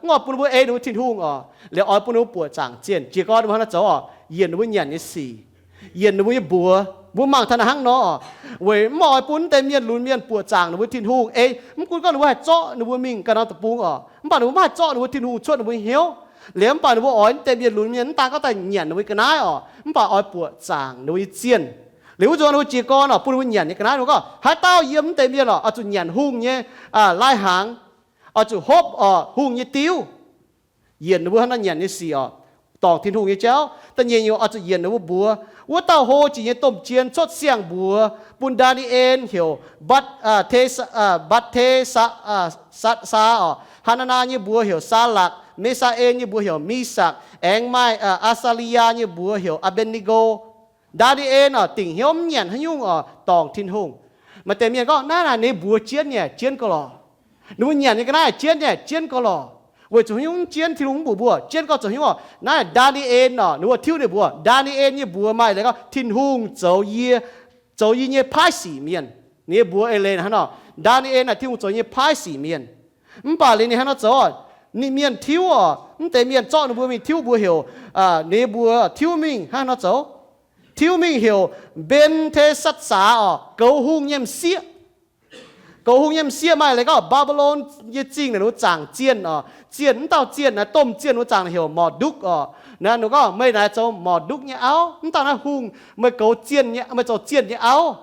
mv oix bun ninh mbuo ei ninh mbuo Tin-Hungh oc. Liuz oix bun ninh mbuo buoqc zaangc zienh. Jiez gorn ninh mbuo hnangv naaiv zoux oc, yienc ninh mbuo nyanc nyei sic, yienc ninh mbuo nyei mbuox. Mbuo mangc taux naaic hnangv nor oc. Weic mv oix bun mv deix mienh lunx mienh buoqc zaangc ninh mbuo Tin-Hungh ei. Mv gunv gorngv ninh mbuo haih zorqv ninh mbuo mingh ganh norm deic-bung oc, mv baac ninh mbuo mv haih zorqv ninh mbuo Tin-Hungh cuotv ninh mbuo nyei hnyouv. Liuz mv baac ninh mbuo oix mv deix mienh lunx mienh mv daan gorngv daaih nyanc ninh mbuo ga'naaiv oc, mv baac oix buoqc zaangc ninh mbuo nyei zienh. Liuz wuov zanc ninh mbuo jiez gorn oc, bun ninh mbuo nyanc nyei ga'naaiv, ninh mbuo gorngv haaix dauh yiem mv deix mienh oc, oix zuqc nyanc hungh nyei lai-hnaangx, oix zuqc hopv oc hungh nyei diuv. Yienc ninh mbuo hnangv naaiv nyanc nyei sic oc, dorngc Tin-Hungh nyei jauv. Da'nyeic nyungc oix zuqc yienc ninh mbuo mbuox. Wuov dauh hlo jiex nyei domh jien cuotv siang-mbuox bun Ndaa^ni^en heuc Mbatc, Mbatc^te^saa oc. Haa^naa^naa nyei mbuox heuc Saalakc. Me^saa^en nyei mbuox heuc Misakc. Aengx maaih Aa^saa^li^yaa nyei mbuox heuc Aa^mben^ni^go. Ndaa^ni^en oc, dingc hnyouv mv nyanc haaix nyungc oc, dorngc Tin-Hungh. Maaih deix mienh gorngv, naaiv naaic ninh mbuox jienv nyei, jienv gauh lorqc. Ninh mbuo nyanc nyei ga'naaiv jienv nyei, jienv gauh lorqc. Weic zuqc haaix nyungc mv jienv, Tin-Hungh mv mbuox mbuo, jienv gauh zoux haaix nyungc oc. Naaiv Ndaa^ni^en oc, ninh mbuo tiuv ninh mbuox, Ndaa^ni^en nyei mbuox maaih leiz gorngv, Tin-Hungh zoux yie, zoux yie nyei paaiv sic mienh. Ninh nyei mbuox eix leiz hnangv nor, Ndaa^ni^en naaic Tin-Hungh zoux nyei paaiv sic mienh. Mv baac liuz ninh hnangv nor zoux oc, ninh mienh tiuv oc, Mv deix mienh zorqv ninh mbuo mingh tiuv mbuo heuc, ninh mbuo tiuv mingh hnangv nor zoux. Tiuv mingh heuc Mben^te^satv^saa orqc, goux hungh nyei m'sieqv. Goux hungh nyei m'sieqv maaih leiz gorngv Mbaa^mbi^lon nyei zingh naaic ninh mbuo zaangc zienh orqc. Zienh, mv dauh zienh naaic, domh zienh ninh mbuo zaangc heuc Morqv^ndukv orqc. Naaiv ninh mbuo gorngv meih naaic zoux Morqv^ndukv nyei auv. Mv dauh naaiv hungh, meih goux zienh nyei, meih zoux zienh nyei auv.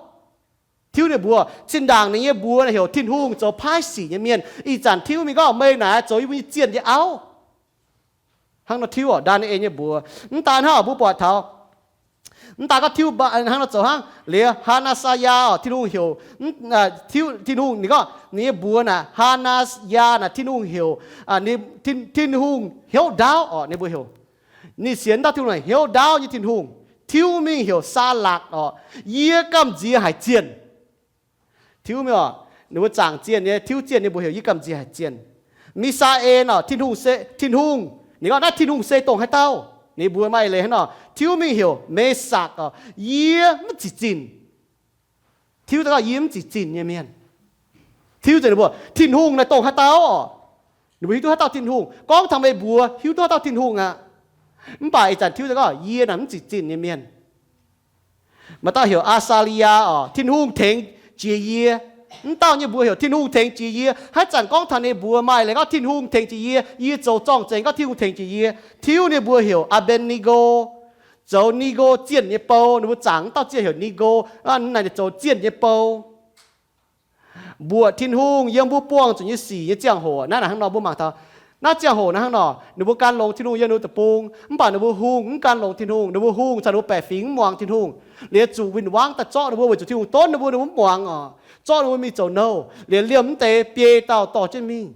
Tiuv ninh mbuo, zinh ndaangc ninh nyei mbuox naaic heuc Tin-Hungh zoux paaiv sic nyei mienh. Ih zanc tiuv mingh gorngv meih naaic zoux yie mbuo nyei zienh nyei auv. Hnangv nor tiuv orqc, Ndaa^ni^en nyei mbuox. Mv daaih hnangv mbuo buatc taux, mv daaih gorngv tiuv hnangv nor zoux hnangv. Liuz Haa^naa^saa^yaa orqc, Tin-Hungh heuc, tiuv, Tin-Hungh ninh gorngv ninh nyei mbuox naaic, Haa^naa^yaa naaic Tin-Hungh heuc, Tin-Hungh hnyouv ndaauv orqc, ninh mbuo heuc. Ninh sienx dauh Tin-Hungh naaic hnyouv ndaauv nyei Tin-Hungh. Tiuv mingh heuc Saa^lakc orqc, yie gamh nziex haic zienh. Tiuv mingh orqc, ninh mbuo zaangc zienh nyei, tiuv zienh nyei mbuox heuc yie gamh nziex haic zienh. Mi^saa^en orqc, Tin-Hungh se, Tin-Hungh, ninh gorngv naaiv Tin-Hungh se dongh haaix dauh? Ninh mbuox maaih leiz hnangv nor, tiuv mingh heuc Mesakc orqc, yie mv zic zinh. Tiuv daaih gorngv yie mv zic zinh nyei mienh. Tiuv nzengc ninh mbuo, Tin-Hungh naaic dongh haaix dauh orqc? Ninh mbuo hiuv duqv haaix dauh Tin-Hungh. Gorngv taux meih mbuox hiuv duqv haaix dauh Tin-Hungh aqv. Mv baac ih zanc tiuv daaih gorngv yie naaic mv zic zinh nyei mienh. Maaih dauh heuc Aa^saa^li^yaa orqc, Tin-Hungh tengx jiex yie. Mv dauh nyei mbuox heuc Tin-Hungh tengx jiex yie. Haaix zanc gorngv taux ninh mbuox maaih leiz gorngv Tin-Hungh tengx jiex yie, yie zoux zorng zengx gorngv Tin-Hungh tengx jiex yie. Tiuv ninh mbuo heuc Aa^mben^ni^go, zoux Ni^go zienh nyei bou. Ninh mbuo zaangc mv dauh zienh heuc Ni^go, naaic zoux zienh nyei bou. Mbuoqc Tin-Hungh yiem mbuo buangh zuqc nyei sic nyei ziangh hoc naaiv, naaic hnangv nor mbuo mangc taux naaiv ziangh hoc naaiv hnangv nor, ninh mbuo gan longx Tin-Hungh yiem ninh mbuo deic-bung, mv baac ninh mbuo hungh mv gan longx Tin-Hungh. Ninh mbuo hungh caux ninh mbuo baeqc fingx mv muangx Tin-Hungh. Liuz zuqc win-wangv daaih zorqv ninh mbuo weic zuqc Tin-Hungh donv ninh mbuo, ninh mbuo mv muangx orqc, zorqv ninh mbuo mingh zoux nouh. Liuz liemh mv deix biei dauh dorh jienv mingh.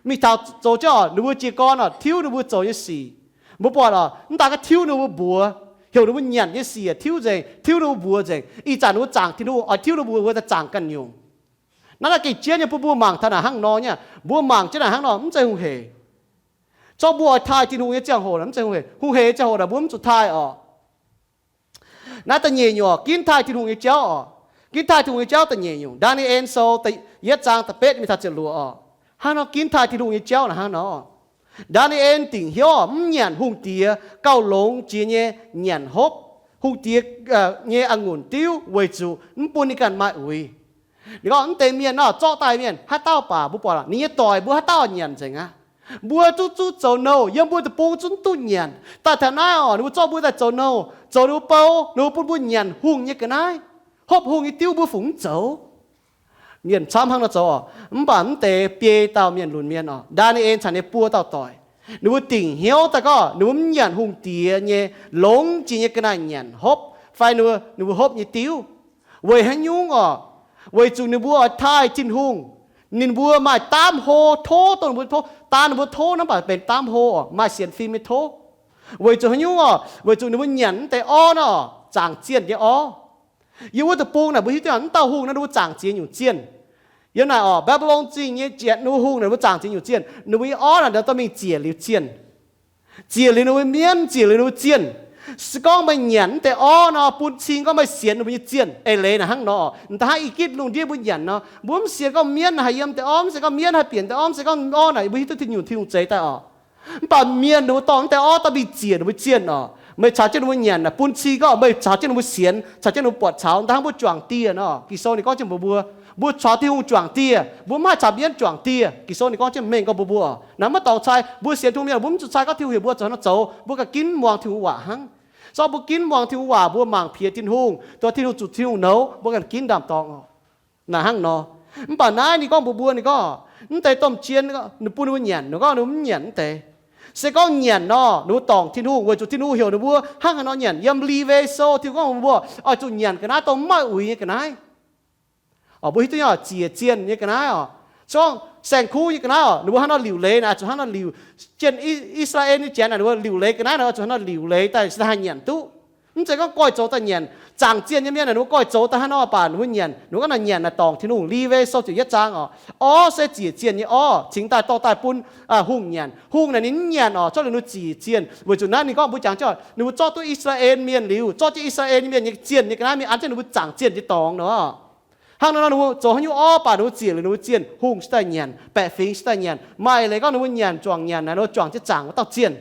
Mingh taux zoux jienv orqc, ninh mbuo jiez gorn orqc, tiuv ninh mbuo zoux nyei sic. Mbuo buatc orqc, mv daaih gorngv tiuv ninh mbuo mbuox, heuc ninh mbuo nyanc nyei sic tiuv nzengc, tiuv ninh mbuo mbuox nzengc. Ih zanc ninh mbuo zaangc Tin-Hungh oix tiuv ninh mbuo mbuox daaih zaangc ganh nyungc. Naaiv naaiv gengh jienv nyei bun mbuo mangc taux naaic hnangv nor nyei. Mbuo mangc jienv naaic hnangv nor mv zeiz hungh hec. Zorqv mbuo oix taaih Tin-Hungh nyei ziangh hoc naaic mv zeiz hungh hec. Hungh hec nyei ziangh hoc naaic mbuo mv zuqc taaih orqc. Naaiv da'nyeic nyungc orqc, ginv taaih Tin-Hungh nyei jauv orqc. Ginv taaih Tin-Hungh nyei jauv da'nyeic nyungc. Ndaa^ni^en Sou yietv zaang da'betv mingh taux ziepc luoqc orqc. Hnangv nor ginv taaih Tin-Hungh nyei jauv naaic hnangv nor. Ndaa^ni^en dingc hnyouv orqc, mv nyanc hungh diex gauh longx jiex nyei nyanc hopv, hungh diex nyei a'ngunc diuv, weic zuqc mv bun ninh ganh maaih uix. Ninh gorngv mv deix mienh nor zorqv daaih mienh haaix dauh baac mbuo buatc ninh nyei doic mbuo haaix dauh nyanc nzengc aqv. Mbuo duqv zuqc zoux nouh, yiem mbuo deic-bung zungv duqv nyanc. Daaih taux naaiv orqc, ninh mbuo zorqv mbuo daaih zoux nouh, zoux ninh mbuo bou, ninh mbuo bun mbuo nyanc hungh nyei ga'naaiv, hopv hungh nyei diuv mbuo fungc mv zoux. Mienh camv hnangv nor zoux orqc. Mv baac mv deix biei dauh mienh lunx mienh orqc, Ndaa^ni^en caux ninh buo dauh doic, ninh mbuo dingc hnyouv daaih gorngv ninh mbuo mv nyanc hungh diex nyei longx jiex nyei ga'naaiv nyanc hopv, fai ninh mbuo, ninh mbuo hopv nyei diuv. Weic haaix nyungc orqc? Weic zuqc ninh mbuo oix taaih Tin-Hungh. Ninh mbuo maaih daamv hlo tov dongh ninh mbuo tov, daan ninh mbuo tov naaiv baac benx daamv hlo orqc, maaih sienx fim nyei tov. Weic zuqc haaix nyungc orqc? Weic zuqc ninh mbuo nyanc mv deix orv naaiv orqc, zaangc zienh nyei orv. Yiem wuov deic-bung naaic mbuo hiuv duqv mv dauh hungh naaiv ninh mbuo zaangc ziex nyungc zienh. Yiem naaic orqc, Mbaa^mbi^lon Zingh nyei janx ninh mbuo hungh naaic ninh mbuo zaangc ziex nyungc zienh. Ninh mbuo nyei orv naaic ndau dorh mingh ziec liuz zienh. Ziec liuz ninh mbuo mienv, ziec liuz ninh mbuo zienh. Se gorngv meih nyanc mv deix orv nor, bun cing gorngv meih sienx ninh mbuo nyei zienh. Eix leiz naaic hnangv nor, m'daaih hnangv i gitv lungh ndiev mbuo nyanc nor, mbuo mv sienx gorngv mienv haih yiem deix orv, mv sienx gorngv mienv haih bieqc deix orv, mv sienx gorngv orv naaic mbuo hiuv duqv Tin-Hungh, Tin-Hungh zeix daaih orqc. Mv baac mienh ninh mbuo dorh mv deix orv daaih mingh ziec ninh mbuo zienh orqc. Meih caux jienv ninh mbuo nyanc naaic, bun cing gorngv meih caux jienv ninh mbuo sienx, caux jienv ninh mbuo buatc caux, m'daaih hnangv mbuo juangc dieh nor. Ging-Sou ninh gorngv jienv mbuox mbuo, mbuo caux Tin-Hungh juangc dieh, mbuo mv haih caux mienv juangc dieh. Ging-Sou ninh gorngv jienv mengh gorngv mbuox mbuo, naaic maiv dorngx cai mbuo sienx Tin-Hungh mienh, mbuo mv zuqc cai gorngv Tin-Hungh heuc mbuo zoux haaix nor zoux, mbuo ganh ginv muangx Tin-Hungh waac hnangv. Se gorngv mbuo ginv muangx Tin-Hungh waac, mbuo mangc piex Tin-Hungh, dongh Tin-Hungh nouz, mbuo ganh ginv ndaam-dorngx orqc. Naaic hnangv nor. Mv baac naaiv ninh gorngv mbuox mbuo, ninh gorngv, mv deix domh jien ninh bun ninh mbuo nyanc, ninh gorngv ninh mbuo mv nyanc mv deix. Se gorngv nyanc nor, ninh mbuo dorngc Tin-Hungh, weic zuqc Tin-Hungh heuc ninh mbuo hnangv haaix nor nyanc. Yiem Lewi Sou Tin-Hungh gorngv mbuox mbuo oix zuqc nyanc ga'naaiv dongh mv maaih uix nyei ga'naaiv. Orqc, mbuo hiuv duqv nyei orqc, ziec zienh nyei ga'naaiv orqc. Se gorngv saeng-kuv nyei ga'naaiv orqc, ninh mbuo hnangv nor liuc leiz naaic, zuqc hnangv nor liuc. Jienh I, I^saa^laa^en nyei janx naaic, ninh mbuo liuc leiz ga'naaiv naaic, zuqc hnangv nor liuc leiz daaih se haih nyanc duqv. Mv zeiz gorngv goiv zoux daaih nyanc. Zaangc zienh nyei mienh naaic, ninh mbuo goiv zoux daaih hnangv nor baac ninh mbuo nyanc, ninh mbuo gorngv naaic nyanc naaic dorngc Tin-Hungh. Lewi Sou ziepc yietv zaang orqc, orv se ziec zienh nyei orv, cingx daaih dorh daaih bun hungh nyanc. Hungh naaic ninh mv nyanc orqc, zorqv liuz ninh ziec zienh. Weic zuqc naaiv ninh gorngv mbuo jangx jienv, ninh mbuo zorqv duqv I^saa^laa^en Mienh liuz, zorqv jienv I^saa^laa^en Mienh nyei zienh nyei ga'naaiv mingh an jienv ninh mbuo zaangc zienh nyei dorngx nor. Hnangv nor ninh mbuo zoux haaix nyungc orv baac ninh mbuo ziec liuz ninh mbuo zienh, hungh se daaih nyanc, baeqc fingx se daaih nyanc. Maaih eix leiz gorngv ninh mbuo nyanc juangc nyanc naaic, ninh mbuo juangc jienv zaangc wuov dauh zienh.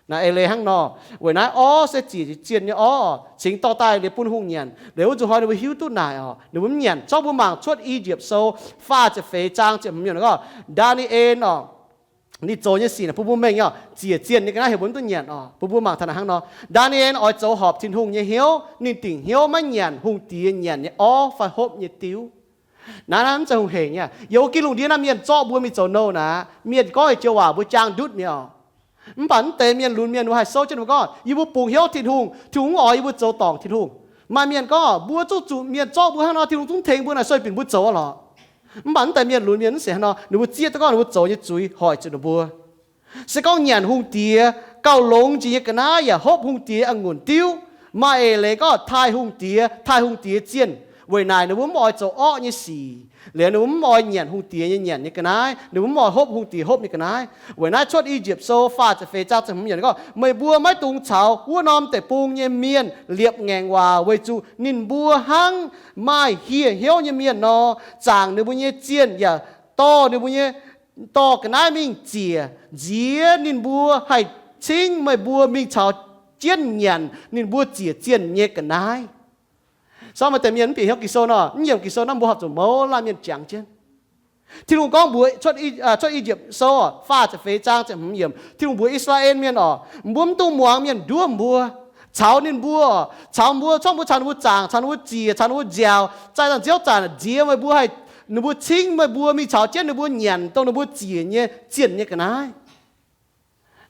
Naaiv eix leiz hnangv nor. Weic naaiv orv se ziec zienh nyei orv, cingx dorh daaih liuz bun hungh nyanc. Liuz wuov nzunc hnoi ninh mbuo hiuv duqv naaic oc, ninh mbuo mv nyanc. Zorqv mbuo mangc Cuotv Ijiepv Sou faah ziepc feix zaang ziepc hmz yiemc gorngv, Ndaa^ni^en oc, ninh zoux nyei sic naaic bun mbuo mengh nyei oc, ziec zienh nyei ga'naaiv heuc mbuo mv duqv nyanc oc. Bun mbuo mangc taux naaic hnangv nor, Ndaa^ni^en oix zoux horpc Tin-Hungh nyei hnyouv, ninh dingc hnyouv maiv nyanc hungh diex nyanc nyei orv fai hopv nyei diuv. Naaiv, naaiv mv zeiz hungh hec nyei. Yiem wuov Giduc ndiev naaiv mienh zorqv mbuo mingh zoux nouh naaic, mienh gorngv nyei joux waac mbuo jaang ndutv mi'aqv oc. Mv baac mv deix mienh lunx mienh mbuo haih souv jienv ninh mbuo gorngv, yie mbuo bungx hnyouv Tin-Hungh, Tin-Hungh mv oix yie mbuo zoux dorngc Tin-Hungh. Maaih mienh gorngv, mbuo zuqc zuqc mienh zorqv mbuo hnangv nor, Tin-Hungh zungv tengx mbuo naaic, sueih binc mbuo zoux aqv lorqc. Mv baac mv deix mienh lunx mienh mv sienx hnangv nor, ninh mbuo zieqv duqv gorngv ninh mbuo zoux nyei zuiz hoic zuqc ninh mbuo. Se gorngv nyanc hungh diex gauh longx jiex nyei ga'naaiv yaac hopv hungh diex a'ngunc diuv, maaih eix leiz gorngv taaih hungh diex, taaih hungh diex zienh. Weic naaic ninh mbuo mv oix zoux orqv nyei sic, liuz ninh mbuo mv oix nyanc hungh diex nyei nyanc nyei ga'naaiv, ninh mbuo mv oix hopv hungh diex hopv nyei ga'naaiv. Weic naaiv Cuotv Ijiepv Sou faah ziepc feix zaang ziepc hmz yiemc gorngv, meih mbuo maiv dungx caux wuov norm deic-bung nyei mienh liepc ngaengc waac, weic zuqc ninh mbuo hnangv maaih hieh hnyouv nyei mienh nor, zaangc ninh mbuo nyei zienh yaac dorh ninh mbuo nyei, dorh ga'naaiv mingh ziec, nziex ninh mbuo haih cingv meih mbuo mingh caux jienv nyanc ninh mbuo ziec zienh nyei ga'naaiv. Sorng maaih deix mienh mv bieqc hnyouv Ging-Sou nor, mv yiemc Ging-Sou nor mbuo horpc zuqc mouz laanh mienh jangx jienv. Tin-Hungh gorngv mbuox, Cuotv Ijiepv Sou faah ziepc feix zaang ziepc hmz yiemc, Tin-Hungh mbuox Israel mienh oc, mbuo mv dungx muangx mienh nduov mbuo, caux ninh mbuo, caux mbuo, caux mbuo, caux ninh mbuo zaangc, caux ninh mbuo ziec, caux ninh mbuo nziaaux, zaih daaih nziouv zanc nziex meih mbuo haih, ninh mbuo cingv meih mbuo mingh caux jienv ninh mbuo nyanc dongh ninh mbuo ziec nyei zienh nyei ga'naaiv.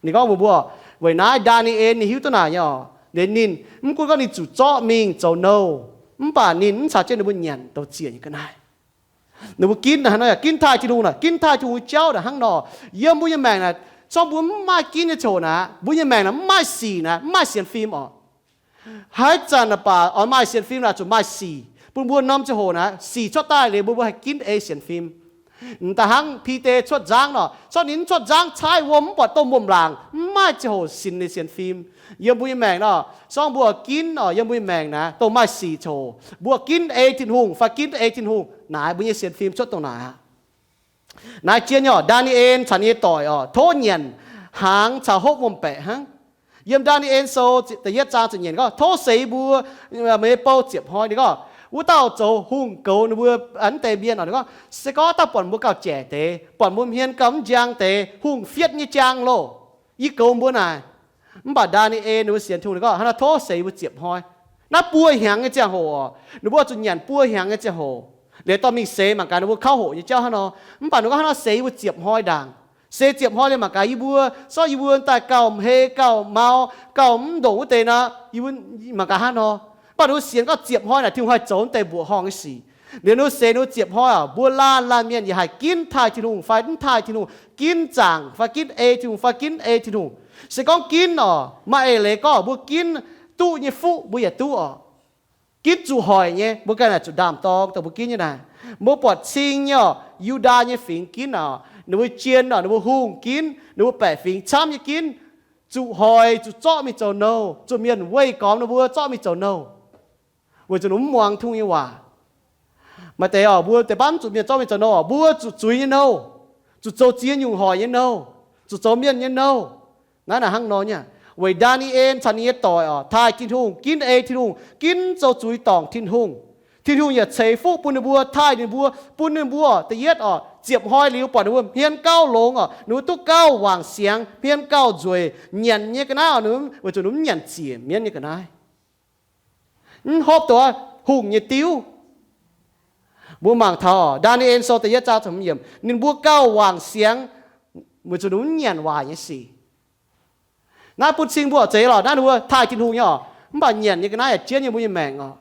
Ninh gorngv mbuox mbuo, weic naaiv Ndaa^ni^en ninh hiuv duqv naaic nyei oc. Liuz ninh mv gunv gorngv ninh zuqc zorqv mingh zoux nouh, mv baac ninh mv caux jienv ninh mbuo nyanc dongh ziec nyei ga'naaiv. Ninh mbuo ginv naaic hnangv nor, ginv taaih Tin-Hungh naaic, ginv taaih Tin-Hungh jauv naaic hnangv nor. Yiem mbuo nyei maengc naaic, zorqv mbuo mv maaih ginv nyei ziangh hoc naaic, mbuo nyei maengc naaic mv maaih sic naaic, mv maaih sienx fim oc. Haaix zanc naaic baac oix maaih sienx fim naaic zuqc maaih sic. Bun mbuo norm ziangh hoc naaic sic cuotv daaih liuz mbuo, mbuo haih ginv ei sienx fim. M'daaih hnangv Bide cuotv nzangv nor, zorqv ninh mv cuotv nzangv caaiv wuom mv buatc domh wuom-laangc, mv maaih ziangh hoc sinx ninh sienx fim. Yiem mbuo nyei maengc nor, zorqv mbuo ginv oc, yiem mbuo nyei maengc naaic dongh maaih sic ziangh hoc, mbuo ginv ei Tin-Hungh fai ginv ei Tin-Hungh naaic, mbuo nyei sienx fim cuotv dongh naaic aqv. Naaiv jien nyei oc, Ndaa^ni^en caux ninh nyei doic oc, tov nyanc hnaangx caux hopv wuom-baeqc hnangv. Yiem Ndaa^ni^en Sou da'yietv zaang ziepc nyeic gorngv, tov seix mbuo, meih nyei bou ziepc hnoi. Ninh gorngv wuov dauh zoux hungh goux ninh mbuo mv deix mienh oc, ninh gorngv se gorngv dauh buatc mbuo gauh jaic deix, buatc mbuo hmien gauh mv njang deix, hungh fietv nyei jaang loh, yie goux mbuo naaic. Mv baac Ndaa^ni^en ninh mbuo sienx Tin-Hungh, ninh gorngv hnangv naaiv, tov seix mbuo ziepc hnoi. Naaiv buo hnyangx nyei ziangh hoc oc, ninh mbuo zuqc nyanc buo hnyangx nyei ziangh hoc, liuz dorh mingh seix mangc gaax ninh mbuo kauv hoqc nyei jauv hnangv nor. Mv baac ninh gorngv hnangv naaiv, seix mbuo ziepc hnoi ndaangc. Seix ziepc hnoi liuz mangc gaax yie mbuo, zorqv yie mbuo daaih gauh hei gauh mau, gauh mv ndongc wuov deix nor, yie mbuo mangc gaax hnangv nor. Mv baac ninh mbuo sienx gorngv ziepc hnoi naaic Tin-Hungh haih zoux mv deix mbuoqc horngh nyei sic. Liuz ninh mbuo seix ninh mbuo ziepc hnoi oc, mbuo laanh laanh mienh yaac haih ginv taaih Tin-Hungh fai mv taaih Tin-Hungh, ginv zaangc fai ginv ei Tin-Hungh fai ginv ei Tin-Hungh. Se gorngv ginv oc, maaih eix leiz gorngv mbuo ginv duqv nyei fuqv mbuo yaac duqv oc. Ginv zuqc hoic nyei, mbuo ganh naaic zuqc ndaam dorng dongh mbuo ginv nyei naaic. Mbuo buatc cing nyei oc, Yu^ndaa nyei fingx ginv oc, ninh mbuo jien oc, ninh mbuo hungh ginv, ninh mbuo baeqc fingx camv nyei ginv, zuqc hoic, zuqc zorqv mingh zoux nouh, zuqc mienh weih gormx ninh mbuo zorqv mingh zoux nouh, weic zuqc ninh mv muangx Tin-Hungh nyei waac. Maaih deix oc, mbuo deix baav mv zuqc mienh zorqv mingh zoux nouh oc, mbuo zuqc zuiz nyei nouh, zuqc zoux ziex nyungc hoic nyei nouh, zuqc zoux mienh nyei nouh. Naaiv naaic hnangv nor nyei. Weic Ndaa^ni^en caux ninh nyei doic oc, taaih Tin-Hungh, ginv ei Tin-Hungh, ginv zoux zuiz dorngc Tin-Hungh. Tin-Hungh yaac ceix fuqv bun ninh mbuo, taaih ninh mbuo, bun ninh mbuo, da'yietv oc, ziepc hnoi liuz buatc ninh mbuo hmien gauh longx oc, ninh mbuo duqv gauh wangc siangx, hmien gauh nzueic, nyanc nyei ga'naaiv oc, ninh mbuo weic zuqc ninh mbuo mv nyanc ziec mienv nyei ga'naaiv, mv hopv duqv hungh nyei diuv. Mbuo mangc taux Ndaa^ni^en Sou da'yietv zaang ziepc hmz yiemc, ninh mbuo gauh wangc siangx weic zuqc ninh mbuo mv nyanc waaic nyei sic. Naaiv bun cing mbuo oc, zeiz lorqc, naaiv ninh mbuo taaih Tin-Hungh nyei oc, mv baac nyanc nyei ga'naaiv yaac jienv nyei mbuo nyei maengc oc.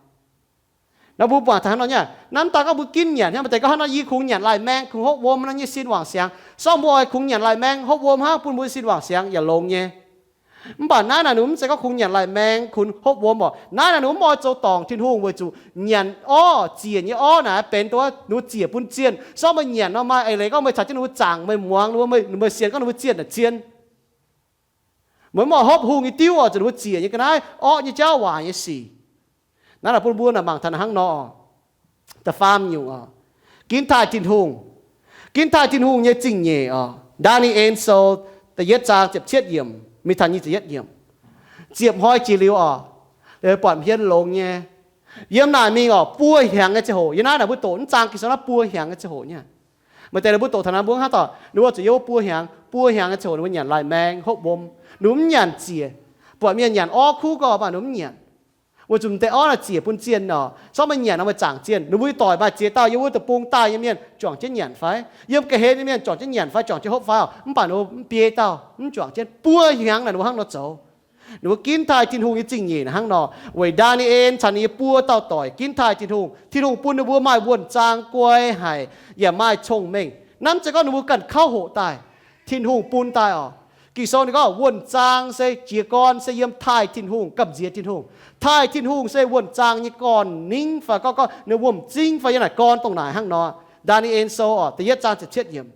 Naaiv mbuo buatc taux hnangv nor nyei, naaiv mv daan gorngv mbuo ginv nyanc hnangv, maaih deix gorngv hnangv nor, yie kungx nyanc lai-maeng, kungx hopv wuom nor nyei sin wangc siangx. Sorng mbuo oix kungx nyanc lai-maeng, hopv wuom hnangv, bun mbuo sin wangc siangx yaac longx nyei. Mv baac naaiv naaic ninh mv zeiz gorngv kungx nyanc lai-maeng, kungx hopv wuom oc. Naaiv naaic ninh mv oix zoux dorngc Tin-Hungh weic zuqc nyanc orv, ziec nyei orv naaic benx dongh ninh mbuo ziec bun zienh. Sorng meih nyanc nor maaih eix leiz gorngv meih caux jienv ninh mbuo zaangc, meih muangx, meih sienx gorngv ninh mbuo zienh naaic zien. Meih mv oix hopv hungh nyei diuv oc, zuqc ninh mbuo ziec nyei ga'naaiv, orqv nyei jauv, waaic nyei sic. Naaiv naaic bun mbuo naaic mangc taux naaic hnangv nor. Da'faam nyungc oc, ginv taaih Tin-Hungh. Ginv taaih Tin-Hungh nyei zingh nyeic oc. Ndaa^ni^en Sou da'yietv zaang ziepc cietv yiemc mingh taux nyic ziepc yietv yiemc. Ziepc hnoi jiex liuz oc, buatc hmien longx nyei. Yiem naaic mingh oc, buo hnyangx nyei ziangh hoc. Yiem naaiv naaic mbuo doqc mv zaang Ging-Sou naaiv buo hnyangx nyei ziangh hoc nyei. Maaih deix ninh mbuo doqc taux naaiv mbuo hnangv daaih, ninh mbuo zuqc yiem wuov buo hnyangx, buo hnyangx nyei ziangh hoc ninh mbuo nyanc lai-maeng hopv wuom. Ninh mbuo mv nyanc ziec. Buatc mienh nyanc orv kuv gorx, mv baac ninh mbuo mv nyanc. Weic zuqc m'deix orv naaic ziec bun zienh oc. Sortv meih nyanc nor meih zaangc zienh. Ninh mbuo doic maaih ziex dauh yiem wuov deic-bung daaih nyei mienh juangc jienv nyanc fai? Yiem ga'hlen nyei mienh juangc jienv nyanc fai, juangc jienv hopv fai oc? Mv baac ninh mbuo mv biei dauh, mv juangc jienv. Buo hnyangx naaic ninh mbuo hnangv nor zoux. Ninh mbuo ginv taaih Tin-Hungh nyei zingh nyeic naaic hnangv nor. Weic Ndaa^ni^en caux ninh nyei buo dauh doic ginv taaih Tin-Hungh, Tin-Hungh bun ninh mbuo maaih wuonh zaang guai haic yaac maaih cong-mengh. Hnamv zeiz gorngv ninh mbuo ganh kauv hoqc daaih, Tin-Hungh bun daaih oc. Ging-Sou ninh gorngv wuonh zaang se jiez gorn se yiem taaih Tin-Hungh, gamh nziex Tin-Hungh. Taaih Tin-Hungh se wuonh zaang nyei gorn-ningv fai gorngv, gorngv ninh wuom-zingv fai yiem naaic gorn dongh naaic hnangv nor. Ndaa^ni^en Sou oc, da'yietv zaang ziepc cietv yiemc.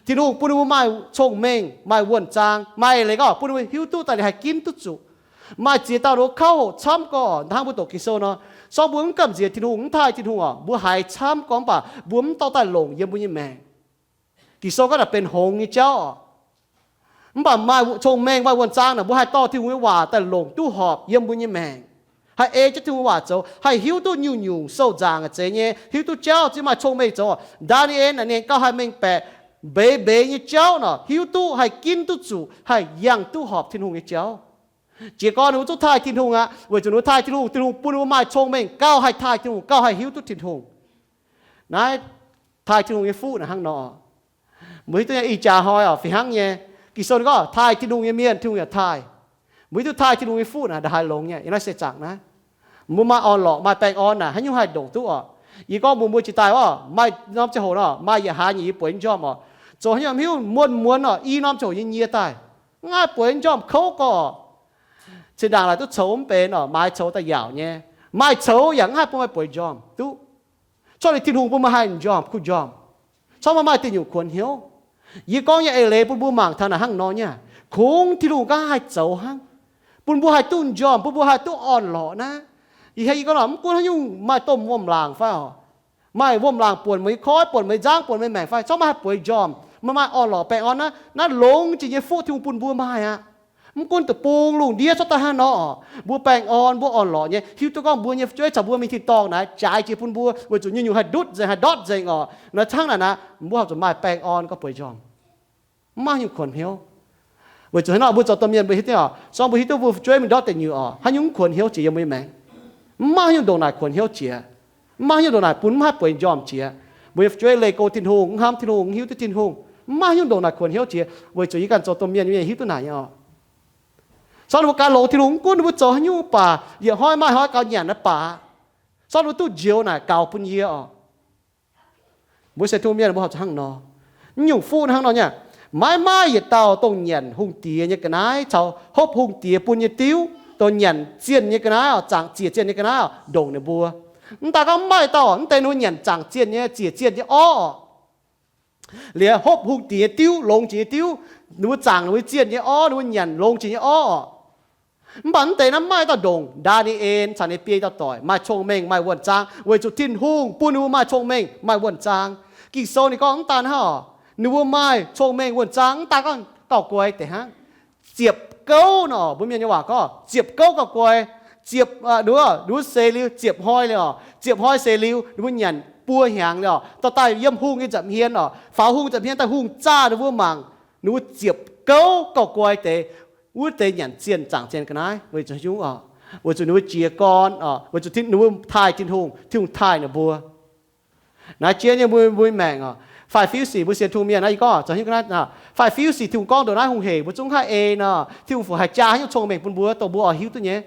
Tin-Hungh bun ninh mbuo maaih cong-mengh, maaih wuonh zaang, maaih leiz gorngv bun ninh mbuo hiuv duqv daaih ninh haih ginv duqv zuqc. Maaih ziex dauh ninh mbuo kauv hoqc camv gorx, hnangv mbuo doqc Ging-Sou nor, sortv mbuo mv gamh nziex Tin-Hungh, mv taaih Tin-Hungh oc, mbuo haiz camv gorx mv baac mbuo mv dorh daaih longc yiem mbuo nyei maengc. Ging-Sou gorngv naaic benx hngongx nyei jauv oc. Mv baac maaih cong-mengh, maaih wuonh zaang naaic, mbuo haih dorh Tin-Hungh nyei waac daaih longc duqv horpc yiem mbuo nyei maengc, haih ei jienv Tin-Hungh waac zoux, haih hiuv duqv nyungc-nyungc sou nzaangc a'zeiz nyei, hiuv duqv jauv, ziex maaih cong-mengh zoux. Ndaa^ni^en naaic ninh gauh haih mengh baeqc mbeix mbeix nyei jauv nor, hiuv duqv haih ginv duqv zuqc, haih yangh duqv horpc Tin-Hungh nyei jauv. Jiez gorn ninh mbuo zungv taaih Tin-Hungh aqv, weic zuqc ninh mbuo taaih Tin-Hungh, Tin-Hungh bun ninh mbuo maaih cong-mengh gauh haih taaih Tin-Hungh, gauh haih hiuv duqv Tin-Hungh. Naaiv taaih Tin-Hungh nyei fuqv naaic hnangv nor. Mbuo hiuv duqv nyei, ih jaax hnoi oc, fih hnangv nyei. Ging-Sou ninh gorngv taaih Tin-Hungh nyei mienh, Tin-Hungh yaac taaih. Mbuo hiuv duqv taaih Tin-Hungh nyei fuqv naaic ndongc haaix longx nyei. Yiem naaiv se zaangc naaiv, mbuo maaih orn-lorqc, maaih baengh orn naaic, haaix nyungc haih ndongc duqv oc? Yie gorngv mbuox mbuo jiex daaih oc, maaih norm ziangh hoc nor, maaih yietc hlaax nyeic yie bueix njormh oc, zoux haaix nyungc mv hiuv, muonz muonz oc, i norm ziangh hoc yie nyie daaih, mv haih bueix njormh kouv gorx. Cin-ndaangc laaix duqv coux mv benx oc, maaiz coux daaih yaauc nyei. Maaih coux yaac mv haih bun meih bueix njormh duqv. Corc ninh Tin-Hungh bun meih haih njormh kuh njormh. Corc meih maaih diuh nyungc kuonx hnyouv. Yie gorngv nyei eix leiz bun mbuo mangc taux naaic hnangv nor nyei. Kungx Tin-Hungh ganh haih zoux hnangv, bun mbuo haih duqv njormh, bun mbuo haih duqv orn-lorqc naaiv. Ih hnoi yie gorngv nor, mv gunv haaix nyungc maaih domh wuom-laangc fai oc, maaih wuom-laangc buonc meih nyei koiv, buonc meih nzangv, buonc meih maengc fai, corc meih haih bueix njormh, meih maaih orn-lorqc baengh orn naaiv, naaiv longx jiex nyei fuqv Tin-Hungh bun mbuo maaih aqv. Mv gunv deic-bung lungh ndiev cuotv daaih hnangv nor oc, mbuo baengh orn, mbuo orn-lorqc nyei, hiuv duqv gorngv mbuo nyei fu'jueiv caux mbuo mingh tin-dorngh naaic jaaix jiex bun mbuo, weic zuqc nyungc-nyungc haih ndutv nzengc, haih ndortv nzengc oc. Naaiv hnangv naaic naaic, mbuo horpc zuqc maaih baengh orn gauh bueix njormh. Mv maaih haaix nyungc kuonx hnyouv. Weic zuqc hnangv nor mbuo zoux domh mienh mbuo hiuv duqv oc, sorng mbuo hiuv duqv mbuo fu'jueiv mingh ndortv deic nyuoqc oc, haaix nyungc mv kuonx hnyouv jiex yiem mbuo nyei maengc. Mv maaih haaix nyungc ndongc naaic kuonx hnyouv jiex. Mv maaih haaix nyungc ndongc naaic bun mv haih bueix njormh jiex. Mbuo nyei fu'jueiv leih go Tin-Hungh, mv hnamv Tin-Hungh, mv hiuv duqv Tin-Hungh, mv maaih haaix nyungc ndongc naaic kuonx hnyouv jiex, weic zuqc yie ganh zoux domh mienh nyei mienh hiuv duqv naaic nyei oc. Sorng ninh mbuo ganh longx Tin-Hungh, mv gunv ninh mbuo zoux haaix nyungc mv baac, yietc hnoi maaih hnoi gaux nyanc naaiv baac, sorng ninh mbuo duqv njoux naaic gaux bun yie oc. Mbuo sienx Tin-Hungh mienh mbuo horpc zuqc hnangv nor. Nyungc fuqv hnangv nor nyei, maiv maaih yietc dauh dongh nyanc hungh diex nyei ga'naaiv caux hopv hungh diex bun nyei diuv, dongh nyanc zienh nyei ga'naaiv oc, zaangc ziec zienh nyei ga'naaiv oc, ndongc ninh mbuo. Mv daaih gorngv mv maaih dauh, mv deix ninh mbuo nyanc zaangc zienh nyei, ziec zienh nyei orv oc, liuz hopv hungh diex nyei diuv, longx jiex nyei diuv, ninh mbuo zaangc ninh mbuo zienh nyei orv, ninh mbuo nyanc longx jiex nyei orv oc. Mv baac mv deix naaiv maaih dauh ndongc Ndaa^ni^en caux ninh biei dauh doic maaih cong-mengh maaih wuonh zaang, weic zuqc Tin-Hungh bun ninh mbuo maaih cong-mengh maaih wuonh zaang. Ging-Sou ninh gorngv mv daan hnangv oc, ninh mbuo maaih cong-mengh wuonh zaang mv daan gorngv gauh guai deix hnangv. Ziepc gouv nor, mbuo mienh nyei waac gorngv ziepc gouv gauh guai. Ziepc, ninh mbuo seix liuz ziepc hnoi liuz oc, ziepc hnoi seix liuz ninh mbuo nyanc buo hnyangx liuz oc, dorh daaih yiem hungh nyei nza'hmien oc, faaux hungh nza'hmien daaih hungh zaah ninh mbuo mangc, ninh mbuo ziepc gouv gauh guai deix. Wuov deix nyanc zienh zaangc zienh ga'naaiv weic zuqc haaix nyungc oc? Weic zuqc ninh mbuo jiez gorn oc, weic zuqc ninh mbuo taaih Tin-Hungh, Tin-Hungh taaih ninh mbuo. Naaiv jien nyei mbuo, mbuo maengc oc, faix-fiuv sic mbuo sienx Tin-Hungh mienh naaiv, yie gorngv zoux haaix nyungc ga'naaiv, faix-fiuv sic Tin-Hungh gorngv ndongc naaiv hungh hec mbuo zungv mv haih ei nor, Tin-Hungh fungc haih jaa haaix nyungc cong-mengh bun mbuo dongh mbuo oix hiuv duqv nyei.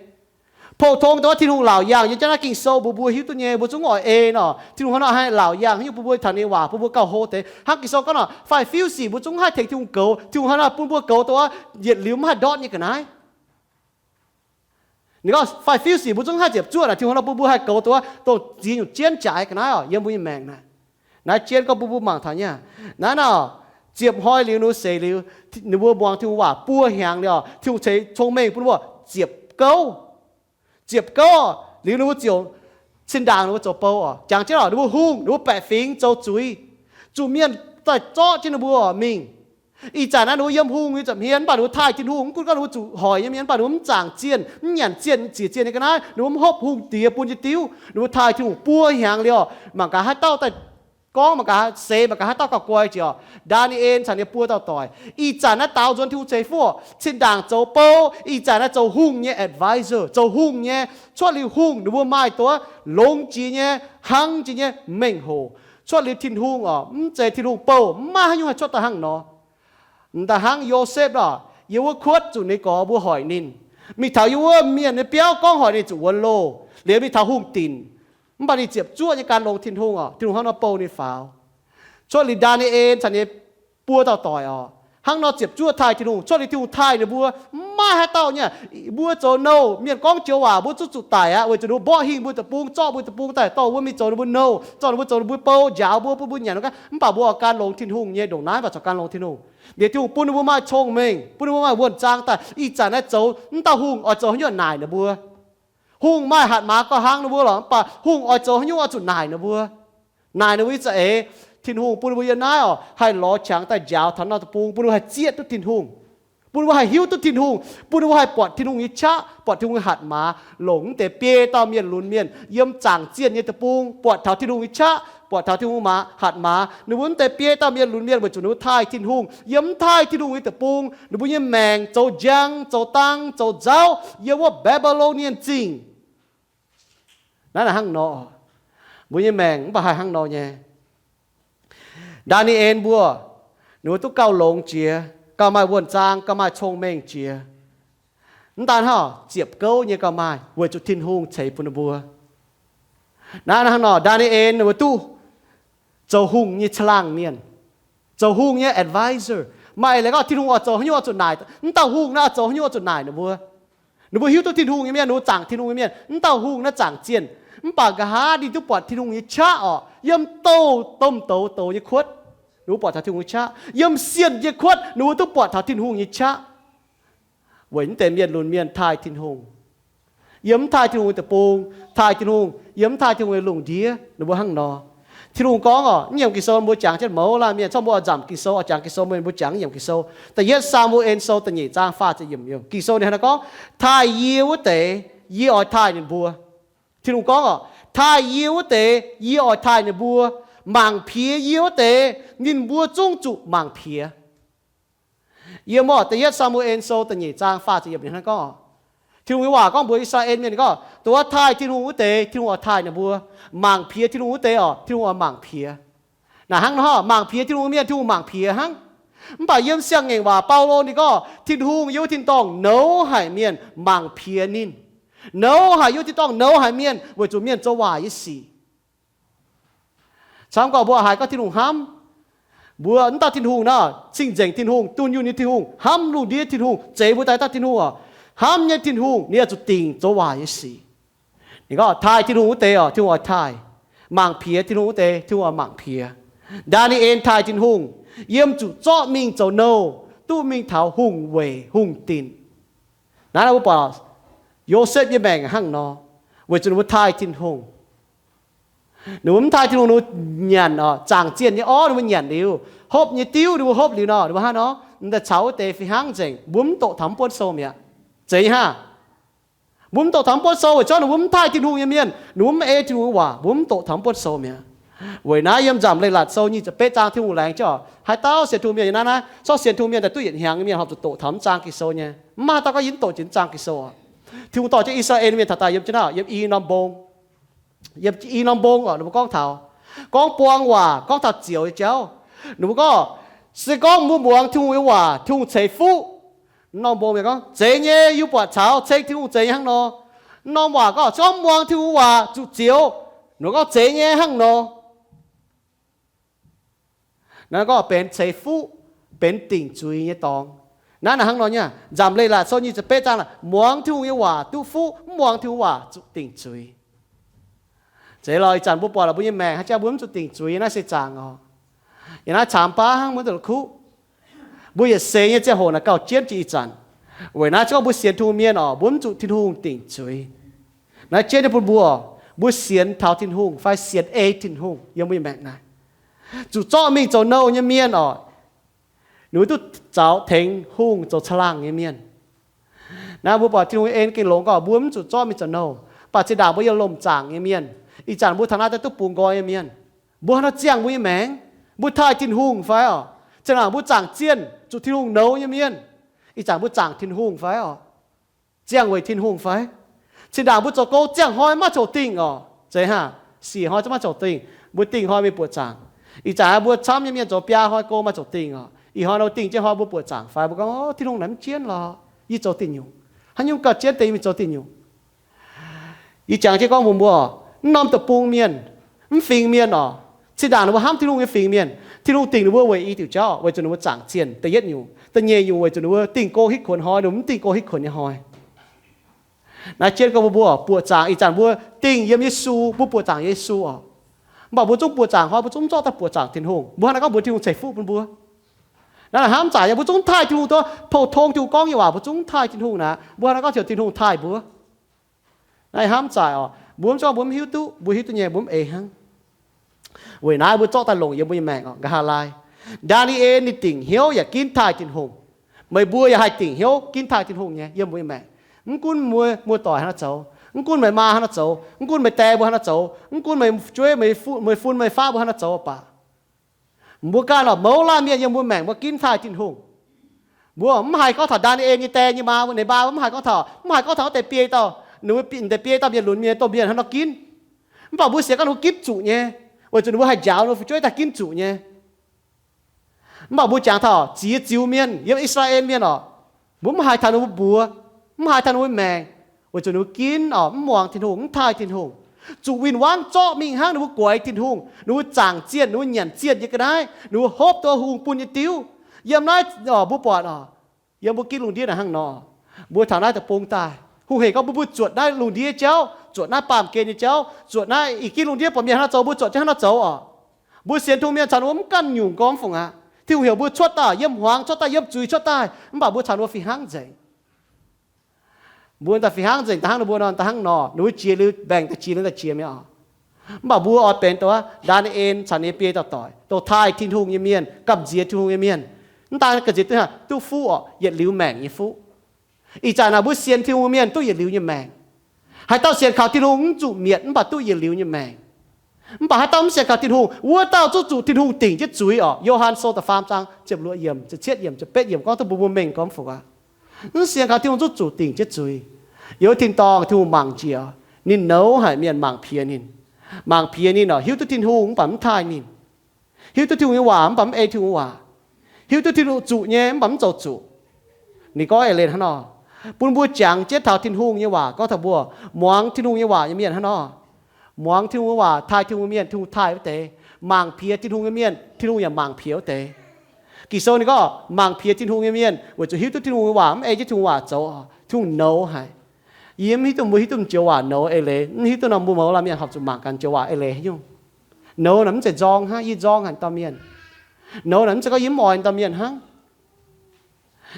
Pou-tong dongh wuov Tin-Hungh laauc yaangh nyei jauv naaiv Ging-Sou mbuox mbuo hiuv duqv nyei, mbuo zungv oix ei nor. Tin-Hungh hnangv nor haih laauc yaangh haaix nyungc bun mbuo taux ninh nyei waac, bun mbuo gauh hlo deix. Hnangv Ging-Sou gorngv nor, faix-fiuv sic mbuo zungv mv haih tengx Tin-Hungh goux. Tin-Hungh hnangv nor bun mbuo goux dongh wuov yietc liuz mv haih ndortv nyei ga'naaiv. Ninh gorngv faix-fiuv sic mbuo zungv mv haih ziepc zuoqv naaic, Tin-Hungh hnangv nor bun mbuo haih goux dongh wuov dongh ziex nyungc jienv jaaix ga'naaiv oc yiem mbuo nyei maengc naaic. Naaiv jien gorngv bun mbuo mangc taux nyei. Naaiv nor, ziepc hnoi liuz ninh mbuo seix liuz, ninh mbuo muangx Tin-Hungh waac buo hnyangx liuz oc, Tin-Hungh ceix cong-mengh bun ninh mbuo ziepc gouv. Ziepc gouv liuz ninh mbuo ziouc Zinh ndaangc ninh mbuo zoux bou oc, jangx jienv oc, ninh mbuo hungh, ninh mbuo baeqc fingx zoux zuiz, zuqc mienh daaih zorqv jienv ninh mbuo oc mingh. Ih zanc naaiv ninh mbuo yiem hungh nyei nza'hmien, mv baac ninh mbuo taaih Tin-Hungh, mv gunv gorngv ninh mbuo zuqc hoic nyei mienh, mv baac ninh mbuo mv zaangc zienh, mv nyanc zienh, zieqc zienh nyei ga'naaiv, ninh mbuo mv hopv hungh diex bun nyei diuv, ninh mbuo taaih Tin-Hungh buo hnyangx liuz, mangc gaax haaix dauh daaih gorngv, mangc gaax seix, mangc gaax haaix dauh gauh guai jiex oc. Ndaa^ni^en caux ninh buo dauh doic ih zanc naaiv daaux nzuonx Tin-Hungh ceix fuqv, zinh ndaangc zoux bou, ih zanc naaiv zoux hungh nyei advisor, zoux hungh nyei, cuotv liuz hungh ninh mbuo maaih duqv longx jiex nyei, hnangv jiex nyei mengh hoc. Cuotv liuz Tin-Hungh oc, mv zeiz Tin-Hungh bouh, mv maaih haaix nyungc haih cuotv daaih hnangv nor. M'daaih hnangv Yosepv oc, yiem wuov kuotv zuqc ninh gorx mbuo hoic ninh, mingh taux yiem wuov mienh nyei biauv gorngv hoic ninh zuqc wuonx loh, liuz mingh taux hungh dinc, mv baac ninh ziepc zuoqv nyei gan longx Tin-Hungh oc, Tin-Hungh hnangv nor bouh ninh faaux. Cuotv liuz Ndaa^ni^en caux ninh buo dauh doic oc, hnangv nor ziepc zuoqv taaih Tin-Hungh. Cuotv liuz Tin-Hungh taaih ninh mbuo, mv maaih haaix dauh nyei, mbuo zoux nouh, mienh gorngv joux waac mbuo zungv zuqc daic aqv, weic zuqc ninh mbuo mborqv hingh mbuo deic-bung, zorqv mbuo deic-bung daaih dorh wuov mingh zoux ninh mbuo nouh, zorqv ninh mbuo zoux ninh mbuo bou, njaaux mbuo, bun mbuo nyanc. Mv baac mbuo oix gan longx Tin-Hungh nyei, ndongc naaiv mv baac corc gan longx Tin-Hungh. Liuz Tin-Hungh bun ninh mbuo maaih cong-mengh, bun ninh mbuo maaih wuonh zaang daaih ih zanc naaiv zoux, mv dauh hungh oix zoux haaix nyungc naaic ninh mbuo. Hungh maaih hatc maaz gauh hlang ninh mbuo lorqc, mv baac hungh oix zoux haaix nyungc oix zuqc naaic ninh mbuo. Naaic ninh mbuo nyei za'eix, Tin-Hungh bun ninh mbuo yiem naaiv oc, haih lorz qangx daaih njaaux taux naaiv deic-bung, bun ninh mbuo haih zieqv duqv Tin-Hungh, bun ninh mbuo haih hiuv duqv Tin-Hungh, bun ninh mbuo haih buatc Tin-Hungh nyei qaqv, buatc Tin-Hungh nyei hatc maaz, longc mv deix biei dauh mienh lunx mienh yiem zaangc zienh nyei deic-bung buatc taux Tin-Hungh nyei qaqv, buatc taux Tin-Hungh maaz, hatc maaz. Ninh mbuo mv deix biei dauh mienh lunx mienh weic zuqc ninh mbuo taaih Tin-Hungh. Yiem mv taaih Tin-Hungh nyei deic-bung, ninh mbuo nyei maengc zoux njang, zoux dang, zoux nzauv yiem wuov Mbaa^mbi^lon Zingh. Naaiv naaic hnangv nor, mbuo nyei maengc mv baac haih hnangv nor nyei. Ndaa^ni^en mbuo, ninh mbuo duqv gauh longx jiex, gauh maaih wuonh zaang, gauh maaih cong-mengh jiex. Mv daan hnangv, ziepc gouv nyei gauh maaih, weic zuqc Tin-Hungh ceix bun ninh mbuo. Naaiv hnangv nor, Ndaa^ni^en ninh mbuo duqv zoux hungh nyei caangh laangh mienh, zoux hungh nyei advisor. Maaih eix leiz gorngv Tin-Hungh oix zoux haaix nyungc oix zuqc naaic, mv dauh hungh naaiv oix zoux haaix nyungc oix zuqc naaic ninh mbuo. Ninh mbuo hiuv duqv Tin-Hungh nyei mienh, ninh mbuo zaangc Tin-Hungh nyei mienh, mv dauh hungh naaiv zaangc zienh. Mv baac nqa'haav ninh duqv buatc Tin-Hungh nyei qaqv oc, yiem douz-domh douz douz nyei kuotv, ninh mbuo buatc taux Tin-Hungh nyei qaqv. Yiem sienh nyei kuotv ninh mbuo duqv buatc taux Tin-Hungh nyei qaqv. Weic mv deix mienh lunx mienh taaih Tin-Hungh, yiem mv taaih Tin-Hungh nyei deic-bung, taaih Tin-Hungh, yiem mv taaih Tin-Hungh nyei lungh ndiev, ninh mbuo hnangv nor. Tin-Hungh gorngv oc, mv nyiemc Ging-Sou mbuo jangx jienv mouz laanh mienh, corc mbuo oix nzamc Ging-Sou, oix jangx Ging-Sou mbuo, mbuo jangx mv nyiemc Ging-Sou. Da'yietv Saa^mu^en Sou da'nyeic zaang faah ziepc yiemc, Ging-Sou ninh hnangv naaiv gorngv, taaih yie wuov deix, yie oix taaih ninh mbuo. Tin-Hungh gorngv oc, taaih yie wuov deix, yie oix taaih ninh mbuo. Mangc piex yie wuov deix, ninh mbuo zungv zuqc mangc piex. Yiem wuov da'yietv Saa^mu^en Sou da'nyeic zaang faah ziepc yiemc ninh hnangv gorngv, Tin-Hungh nyei waac gorngv mbuox I^saa^laa^en Mienh gorngv, dongh wuov taaih Tin-Hungh wuov deix, Tin-Hungh oix taaih ninh mbuo. Mangc piex Tin-Hungh wuov deix oc, Tin-Hungh oix mangc piex. Naaic hnangv nor, mangc piex Tin-Hungh mienh, Tin-Hungh mangc piex hnangv. Mv baac yiem siang-ngaengc waac Baulo ninh gorngv, Tin-Hungh yiem wuov tin-dorngh nouz haic mienh mangc piex ninh. Nouz haic yiem wuov tin-dorngh nouz haic mienh weic zuqc mienh zoux waaic nyei sic. Camv gorqv mbuo haiz gorngv Tin-Hungh hnamv mbuo, mv dauh Tin-Hungh naaiv, cing-nzengc Tin-Hungh, dunh yunh nyei Tin-Hungh, hnamv lungh ndiev Tin-Hungh, zeix mbuo daaih dauh Tin-Hungh oc. Hnamv nyei Tin-Hungh ninh oix zuqc dingc zoux waaic nyei sic. Ninh gorngv taaih Tin-Hungh wuov deix oc, Tin-Hungh oix taaih. Mangc piex Tin-Hungh wuov deix, Tin-Hungh oix mangc piex. Ndaa^ni^en taaih Tin-Hungh, yiem zuqc zorqv mingh zoux nouh, duqv mingh taux hungh weic hungh dinc. Naaiv mbuo buatc Yosepv nyei maengc hnangv nor, weic zuqc ninh mbuo taaih Tin-Hungh. Ninh mbuo mv taaih Tin-Hungh, ninh mbuo nyanc oc, zaangc zienh nyei orv ninh mbuo nyanc liuz, hopv nyei diuv ninh mbuo hopv liuz nor, ninh mbuo hnangv nor, m'daaih caux wuov deix fih hnangv nzengc, mbuo mv doqc taux mv buonv sou mi'aqv. Zeiz nyei hnangv. Mbuo mv doqc taux mv buonv sou weic zuqc ninh mbuo mv taaih Tin-Hungh nyei mienh, ninh mbuo mv ei Tin-Hungh nyei waac, mbuo mv doqc taux mv buonv sou mi'aqv. Weic naaiv yiem Nzamc Leiz-Latc Sou nyic ziepc betv zaang Tin-Hungh laengz jienv oc, haaix dauh sienx Tin-Hungh mienh nyei naaiv, naaiv corc sienx Tin-Hungh mienh daaih duqv yietc hnyangx nyei mienh horpc zuqc doqc taux mv zaang Ging-Sou nyei. Mv maaih haaix dauh gorngv yie mv doqc jiex mv zaang Ging-Sou oc. Tin-Hungh dorh jienv I^saa^laa^en mienh taux daaih yiem jienv naaiv, yiem i norm mbong, yiem i norm mbong oc, ninh mbuo gorngv taux, gorngv buang waac, gorngv taux zioux nyei jauv. Ninh mbuo gorngv, se gorngv mbuo muangx Tin-Hungh nyei waac, Tin-Hungh ceix fuqv. Norm mbong mienh gorngv, zeiz nyei, yie buatc caux ceng Tin-Hungh zeiz nyei hnangv nor. Norm waac gorngv, se gorngv muangx Tin-Hungh waac zuqc zioux, ninh gorngv zeiz nyei hnangv nor. Naaiv gorngv benx ceix fuqv, benx dingc zuiz nyei dorngx. Naaiv naaic hnangv nor nyei, Nzamc Leiz-Latc Sou nyic ziepc betv zaang, muangx Tin-Hungh nyei waac duqv fuqv, mv muangx Tin-Hungh waac zuqc dingc zuiz. Zeiz lorqc, ih zanc mbuo buatc lorqc mbuo nyei maengc haaix jauv mbuo mv zuqc dingc zuiz naaiv se zaangc oc. Yiem naaiv caamx baav hnangv mbuo zuqc kuv. Mbuo yietc seix nyei ziangh hoc naaic gauh jienv jiex ih zanc. Weic naaiv se gorngv mbuo sienx Tin-Hungh mienh oc, mbuo mv zuqc Tin-Hungh dingc zuiz. Naaiv jienv nyei bun mbuo oc, Mbuo sienx taux Tin-Hungh fai sienx ei Tin-Hungh yiem mbuo nyei maengc naaic, zuqc zorqv mingh zoux nouh nyei mienh oc, ninh mbuo duqv zaux tengx hungh zoux caangh laangh nyei mienh. Naaiv mbuo buatc Tin-Hungh nyei en gengh longx gorngv mbuo mv zuqc zorqv mingh zoux nouh, mv baac zinh ndaangc mbuo yiem lomc zaangc nyei mienh, ih zanc mbuo taux naaiv daaih duqv bungx nqoi nyei mienh, mbuo haaix nor ziangh mbuo nyei maengc? Mbuo taaih Tin-Hungh fai oc? Zinh ndaangc mbuo zaangc zienh zuqc Tin-Hungh nouz nyei mienh, ih zanc mbuo zaangc Tin-Hungh fai oc? Ziangh weic Tin-Hungh fai? Zinh ndaangc mbuo zoux gong ziangh hnoi maiv zoux dingh oc. Zeiz hnangv, siec hnoi zungv maiv zoux dingh, mbuo dingh hnoi mingh buoqc zaangc. Ih zanc mbuo camv nyei mienh zoux biaa hnoi gong maiv zoux dingh oc. Ih hnoi nor dingh jienv hnoi mbuo buoqc zaangc fai? Mbuo gorngv, Tin-Hungh naaic mv jienv lorqc, yie zoux dingh nyungc. Haaix nyungc gauh jienv deix mingh zoux dingh nyungc? Yie jangx jienv gorngv mbuox mbuo, mv norm deic-bung mienh, mv fingx mienh oc, zinh ndaangc ninh mbuo hnamv Tin-Hungh nyei fingx mienh, Tin-Hungh dingc ninh mbuo weic i diuc jauv, weic zuqc ninh mbuo zaangc zienh. Da'yietv nyungc. Da'nyeic nyungc, weic zuqc ninh mbuo dingh go hitv kuonx hnoi, ninh mbuo mv dingh go hitv kuonx nyei hnoi. Naaiv jienv gorngv mbuox mbuo, buoqc zaangc ih zanc mbuo dingh yiem Yesu, mbuo buoqc zaangc Yesu oc. Mv baac mbuo zungv buoqc zaangc hnoi mbuo zungv mv zorqv daaih buoqc zaangc Tin-Hungh. Mbuo hnangv naaiv gorngv mbuox Tin-Hungh ceix fuqv bun mbuo. Naaiv hnamv zaaic nyei, mbuo zungv mv taaih Tin-Hungh, tov pou-tong Tin-Hungh gorngv nyei waac mbuo zungv mv taaih Tin-Hungh naaic, mbuo hnangv naaiv gorngv taux Tin-Hungh taaih mbuo. Naaiv hnamv zaaic oc, mbuo mv gorngv mbuo mv hiuv duqv, mbuo hiuv duqv nyei, mbuo mv eix hnangv. Weic naaiv mbuo zorqv daaih longc yiem mbuo nyei maengc oc, nqa'haav laai. Ndaa^ni^en ninh dingc hnyouv yaac ginv taaih Tin-Hungh. Meih mbuo yaac haih dingc hnyouv ginv taaih Tin-Hungh nyei yiem mbuo nyei maengc. Mv gunv muoz-doic hnangv naaiv zoux, mv gunv meih maa hnangv naaiv zoux, mv gunv meih die mbuo hnangv naaiv zoux, mv gunv meih fu'jueiv, meih fun meih faqv mbuo hnangv naaiv zoux baac, mbuo ganh oc, mouz laanh mienh yiem mbuo maengc mbuo ginv taaih Tin-Hungh. Mbuo mv haiz gorngv taux Ndaa^ni^en nyei die nyei maa, ninh maa mv haiz gorngv taux, mv haiz gorngv taux wuov deix biei dauh, ninh mbuo deix biei dauh mienh lunx mienh, domh mienh hnangv nor ginv. Mv baac mbuo sienx ganh ninh mbuo ginv zuqc nyei, weic zuqc ninh mbuo haih njaaux ninh mbuo fu'jueiv daaih ginv zuqc nyei. Mv baac mbuo jangx taux ziex ziux mienh yiem I^saa^laa^en Mienh oc, mbuo mv haiz taux ninh mbuo mbuox, mv haiz taux ninh mbuo maengc, weic zuqc ninh mbuo ginv oc, mv muangx Tin-Hungh, mv taaih Tin-Hungh. Zuqc win-wangv zorqv mingh hnangv ninh mbuo guaix Tin-Hungh, ninh mbuo zaangc zienh, ninh mbuo nyanc zienh nyei ga'naaiv, ninh mbuo hopv duqv hungh bun nyei diuv. Yiem naaiv oc, mbuo buatc oc, yiem mbuo ginv lungh ndiev naaic hnangv nor. Mbuo taux naaiv deic-bung daaih, hungh hec gorngv mbuo, mbuo zuotc naaiv lungh ndiev jauv, zuotc naaiv baamh gen nyei jauv, zuotc naaiv ih ginv lungh ndiev buatc mienh hnangv naaiv zoux, mbuo zuotc jienv hnangv naaiv zoux oc. Mbuo sienx Tin-Hungh mienh caux ninh mbuo mv ganh nyungc gormx fungc aqv. Tin-Hungh heuc mbuo cuotv daaih yiem hmuangx, cuotv daaih yiem zuiz, cuotv daaih, mv baac mbuo caux ninh mbuo fih hnangv nzengc. Mbuo daaih fih hnangv nzengc daaih hnangv ninh mbuo nor, daaih hnangv nor, ninh mbuo jiex liuz mbaengc daaih jiex, liuz daaih jiex mi'aqv oc. Mv baac mbuo oix benx dongh Ndaa^ni^en caux ninh nyei biei dauh doic, dongh taaih Tin-Hungh nyei mienh, gamh nziex Tin-Hungh nyei mienh. Mv daan gamh nziex duqv, duqv fuqv oc, yietc liuz maengc nyei fuqv. Ih zanc naaic mbuo sienx Tin-Hungh mienh duqv yietc liuz nyei maengc. Haaix dauh sienx kaux Tin-Hungh mv zuqc mietc mv baac duqv yietc liuz nyei maengc. Mv baac haaix dauh mv sienx kaux Tin-Hungh, wuov dauh zungv zuqc Tin-Hungh dingc jienv zuiz oc. Yo^han Sou da'faam zaang ziepc luoqc yiemc, ziepc cietv yiemc, ziepc betv yiemc gorngv duqv mbuox mbuo mengh gormx fungc aqv. Mv sienx kaux Tin-Hungh zungv zuqc dingc jienv zuiz. Yiem wuov tin-dorngh Tin-Hungh mangc njiec, ninh nouz haic mienh mangc piex ninh. Mangc piex ninh oc, hiuv duqv Tin-Hungh mv baac mv taaih ninh. Hiuv duqv Tin-Hungh nyei waac mv baac mv ei Tin-Hungh waac. Hiuv duqv Tin-Hungh zuqc nyei mv baac mv zoux zuqc. Ninh gorngv eix leiz hnangv nor, bun mbuo jangx jienv taux Tin-Hungh nyei waac gorngv taux mbuo, muangx Tin-Hungh nyei waac nyei mienh hnangv nor. Muangx Tin-Hungh nyei waac, taaih Tin-Hungh mienh, Tin-Hungh taaih wuov deix. Mangc piex Tin-Hungh nyei mienh, Tin-Hungh yaac mangc piex wuov deix. Ging-Sou ninh gorngv mangc piex Tin-Hungh nyei mienh weic zuqc hiuv duqv Tin-Hungh nyei waac mv ei jienv Tin-Hungh waac zoux, Tin-Hungh nouz haic. Yie mv hiuv duqv mbuo hiuv duqv joux waac nouz eix leiz, mv hiuv duqv nor mbuo mouz laanh mienh horpc zuqc mangc gaax joux waac eix leiz haaix nyungc. Nouz naaic mv zeiz nzorng hnangv, yie nzorng haic dauh mienh. Nouz naaic mv zeiz gorngv yie mv oix dauh mienh hnangv.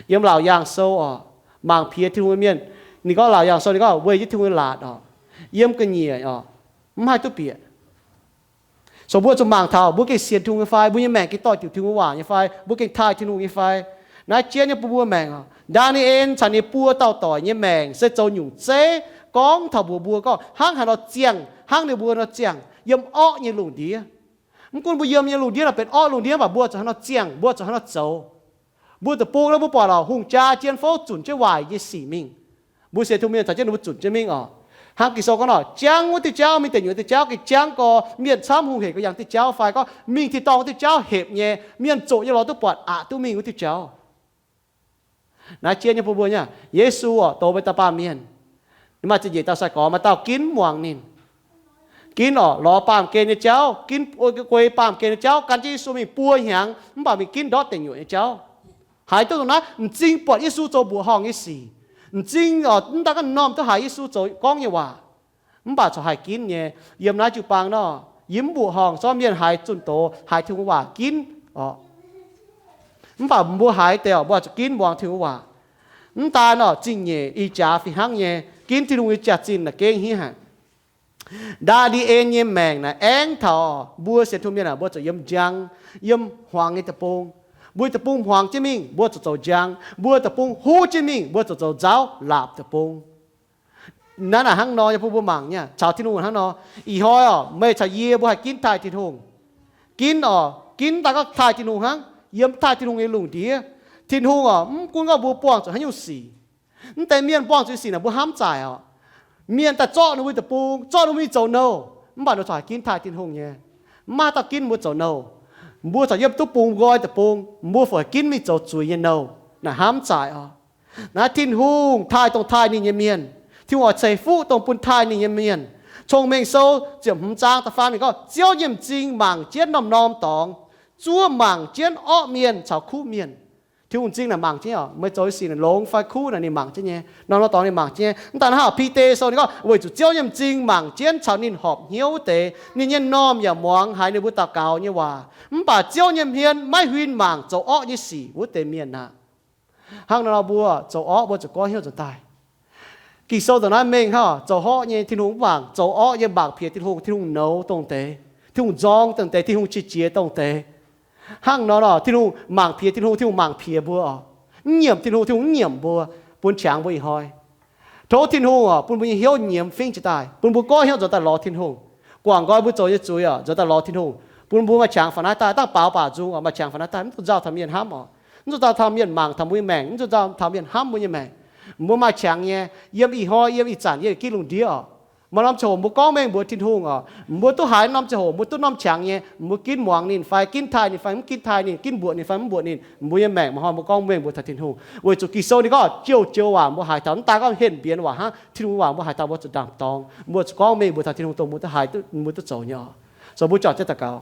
Yiem Laauc Yaangh Sou oc, mangc piex Tin-Hungh nyei mienh. Ninh gorngv Laauc Yaangh Sou ninh gorngv weic jienv Tin-Hungh nyei laatc oc, yiem ga'nyiec oc, mv haih duqv bieqc. So mbuo zuqc mangc taux mbuo gengh sienx Tin-Hungh nyei fai, mbuo nyei maengc gengh doix diuc Tin-Hungh waac nyei fai, mbuo gengh taaih Tin-Hungh nyei fai. Naaiv jienv nyei bun mbuo maengc oc. Ndaa^ni^en caux ninh buo dauh doic nyei maengc se zoux nyungc zeiv gorngv taux mbuox mbuo gorngv hnangv haaix nor ziangh, hnangv ninh mbuo nor ziangh yiem orqv nyei lungh ndiev. Mv gunv mbuo yiem nyei lungh ndiev naaic benx orqv lungh ndiev, mv baac mbuo zuqc hnangv nor ziangh, mbuo zuqc hnangv nor zoux. Mbuo deic-bung naaiv mbuo buatc oc, hungh jaa jien fouv zunc jienv waaic nyei sic mingh. Mbuo sienx Tin-Hungh mienh caux jienv ninh mbuo zunc jienv mingh oc. Hnangv Ging-Sou gorngv oc, jangv wuov diuh jauv mingh deic nyuoqc diuh jauv gengh jangv gorx, mienh camv hungh hec gauh yangh diuh jauv fai gorngv mingh tin-dorngh diuh jauv hepc nyei, mienh zoqc nyei lorz duqv buatc aqc duqv mingh wuov diuh jauv. Naaiv jienv nyei bun mbuo nyei, Yesu oc, douz mbuo dauh baamh mienh. Ninh maaih ziepc nyeic dauh sai-gorx, maaih dauh ginv muangx ninh. Ginv oc, lorz baamh gen nyei jauv, ginv guei baamh gen nyei jauv, gan jienv Yesu mingh buo hnyangx, mv baac mingh ginv ndortv deic nyuoqc nyei jauv. Haaix duqv dongh naaiv m'zing buatc Yesu zoux mbuoqc horngh nyei sic, m'zing oc, mv daan ganh m'normh duqv haiz Yesu zoux gorngv nyei waac, mv baac corc haih ginv nyei. Yiem naaiv jiu-baang nor, yie mv mbuoqc horngh, zorqv mienh haiz zunh doz, haiz Tin-Hungh waac ginv oc. Mv baac mbuo haiz deix oc, mbuo zuqc ginv muangx Tin-Hungh waac. Mv daan oc, zingh nyeic ih jaax fih hnangv nyei, ginv Tin-Hungh nyei jaax-zinh naaic gengh hniev haic. Ndaa^ni^en nyei maengc naaic aengx taux mbuo sienx Tin-Hungh mienh aac, mbuo zuqc yiem njang, yiem hmuangx nyei deic-bung. Mbuo deic-bung hmuangx jienv mingh, mbuo zuqc zoux njang. Mbuo deic-bung huv jienv mingh, mbuo zuqc zoux nzauv laapc deic-bung. Naaiv naaic hnangv nor nyei bun mbuo mangc nyei, caux Tin-Hungh hnangv nor. Ih hnoi oc, meih caux yie mbuo haih ginv taaih Tin-Hungh. Ginv oc, ginv daaih gorngv taaih Tin-Hungh hnangv, yiem taaih Tin-Hungh nyei lungh ndiev. Tin-Hungh oc, mv gunv gorngv mbuo buangh zuqc haaix nyungc sic, mv deix mienh buangh zuqc sic naaic mbuo hnamv zaaic oc. Mienh daaih zorqv ninh mbuo deic-bung, zorqv ninh mbuo mingh zoux nouh, mv baac ninh corc haih ginv taaih Tin-Hungh nyei. Mv maaih dauh ginv mbuo zoux nouh. Mbuo corc yiem duqv bungx nqoi deic-bung, mbuo fungc haih ginv mingh zoux zuiz nyei nouh, naaic hnamv zaaic oc. Naaiv Tin-Hungh taaih dongh taaih ninh nyei mienh. Tin-Hungh oix ceix fuqv dongh bun taaih ninh nyei mienh. Cong-Mengh Sou ziepc hmz zaang da'faam ninh gorngv, Ziouv nyei m'zing mangc jienv norm-norm dorngx, zuov mangc jienv orqv mienh caux kuv mienh. Tin-Hungh m'zing naaic mangc jienv oc, meih zoux nyei sic naaic longx fai kuv naaic ninh mangc jienv nyei. Norm-norm dorngx ninh mangc jienv nyei. Mv daaih hnangv haaix, Bide Sou ninh gorngv, weic zuqc Ziouv nyei m'zing mangc jienv caux ninh horpc hnyouv wuov deix, ninh nyei m'normh yaac muangx haiz ninh mbuo daux gaux nyei waac. Mv baac Ziouv nyei hmien maiv huin mangc zoux orqv nyei sic wuov deix mienh aqv. Hnangv nor mbuo zoux orqv mbuo zuqc goiv hnyouv nzuonx daaih. Ging-Sou dongh naaiv mengh hnangv, zoux orqv nyei Tin-Hungh mv mangc, zoux orqv nyei mangc piex Tin-Hungh, Tin-Hungh nouz dongh deix, Tin-Hungh nzorng dongh deix, Tin-Hungh qiex jiez dongh deix. Hnangv nor nor, Tin-Hungh mangc piex Tin-Hungh, Tin-Hungh mangc piex mbuo oc. Mv nyiemc Tin-Hungh, Tin-Hungh mv nyiemc mbuo, bun qangx mbuo ih hnoi. Tov Tin-Hungh oc, bun mbuo nyei hnyouv nyiemz fingx jiez daaih, bun mbuo goiv hnyouv nzuonx daaih lorz Tin-Hungh. Guangc nqoi mbuo zoux nyei zuiz oc, nzuonx daaih lorz Tin-Hungh, bun mbuo maaih qangx faaux naaiv daaih, dangh baaux baac nzung oc, maaih qangx faaux naaiv daaih, mv zuqc nzauh taux mienh hnamv oc. Mv zuqc nzauh taux mienh mangc taux mbuo nyei maengc, mv zuqc nzauh taux mienh hnamv mbuo nyei maengc. Mbuo maaih qangx nyei, yiem ih hnoi, yiem ih zanc, yiem ginv lungh ndiev oc. Maaih norm ziangh hoc mbuo gorngv mengh mbuox Tin-Hungh oc, mbuo duqv haiz norm ziangh hoc mbuo duqv norm qangx nyei, mbuo ginv muangx ninh fai ginv taaih ninh fai mv ginv taaih ninh, ginv mbuoqc ninh fai mv mbuoqc ninh, mbuo nyei maengc maaih hnoi mbuo gorngv mengh mbuox taux Tin-Hungh. Weic zuqc Ging-Sou ninh gorngv jouh joux waac mbuo haiz taux, mv daaih gorngv henh mbienx waac hnangv, Tin-Hungh waac mbuo haiz taux mbuo zuqc ndaam-dorngx, mbuo zuqc gorngv mengh mbuox taux Tin-Hungh dongh mbuo duqv haiz, mbuo duqv zoux nyei oc. So mbuo juangc jienv daux gaux.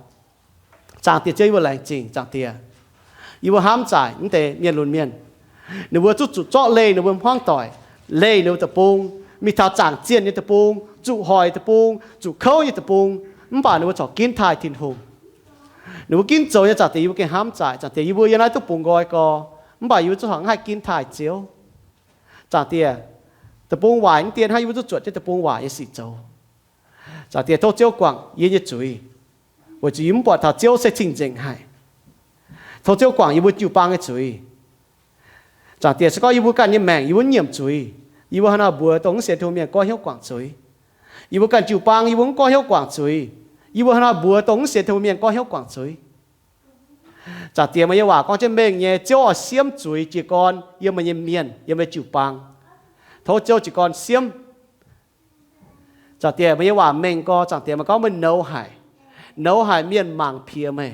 Zaangc Diex Ziouv, yie mbuo laengz zingh Zaangc Diex. Yie mbuo hnamv zaaic mv deix mienh lunx mienh, ninh mbuo zuqc zuqc zorqv leih ninh mbuo hmuangv doic, leih ninh mbuo deic-bung, mingh taux zaangc zienh nyei deic-bung, zuqc hoic deic-bung, zuqc kouv nyei deic-bung, mv baac ninh mbuo corc ginv taaih Tin-Hungh. Ninh mbuo ginv zoux nyei. Zaangc Diex, yie mbuo gengh hnamv zaaic. Zaangc Diex, yie mbuo yiem naaiv duqv bungx nqoi gorx, mv baac yie mbuo zungv horpc mv haih ginv taaih Ziouv. Zaangc Diex, deic-bung waaic mv dien hnangv, yie mbuo zungv zuotc jienv deic-bung waaic nyei sic zoux. Zaangc Diex, tov Ziouv guangc yie nyei zuiz, weic zuqc yie mv buatc taux Ziouv se cing-nzengc haic. Tov Ziouv guangc yie mbuo jiu-baang nyei zuiz. Zaangc Diex, se gorngv yie mbuo ganh nyei maengc yie mbuo mv nyiemc zuiz, yie mbuo hnangv haaix nor mbuox dongh mv sienx Tin-Hungh mienh goiv hnyouv guangc zuiz? Yie mbuo ganh jiu-baang yie mbuo mv goiv hnyouv guangc zuiz, yie mbuo hnangv haaix nor mbuox dongh mv sienx Tin-Hungh mienh goiv hnyouv guangc zuiz? Zaangc Diex, meih nyei waac gorngv jienv mengh nyei, Ziouv oix siemv zuiz jiez gorn yiem meih nyei mienh, yiem meih jiu-baang. Tov Ziouv jiez gorn siemv. Zaangc Diex, meih nyei waac mengh gorx, Zaangc Diex, meih gorngv meih nouz haic. Nouz haic mienh mangc piex meih.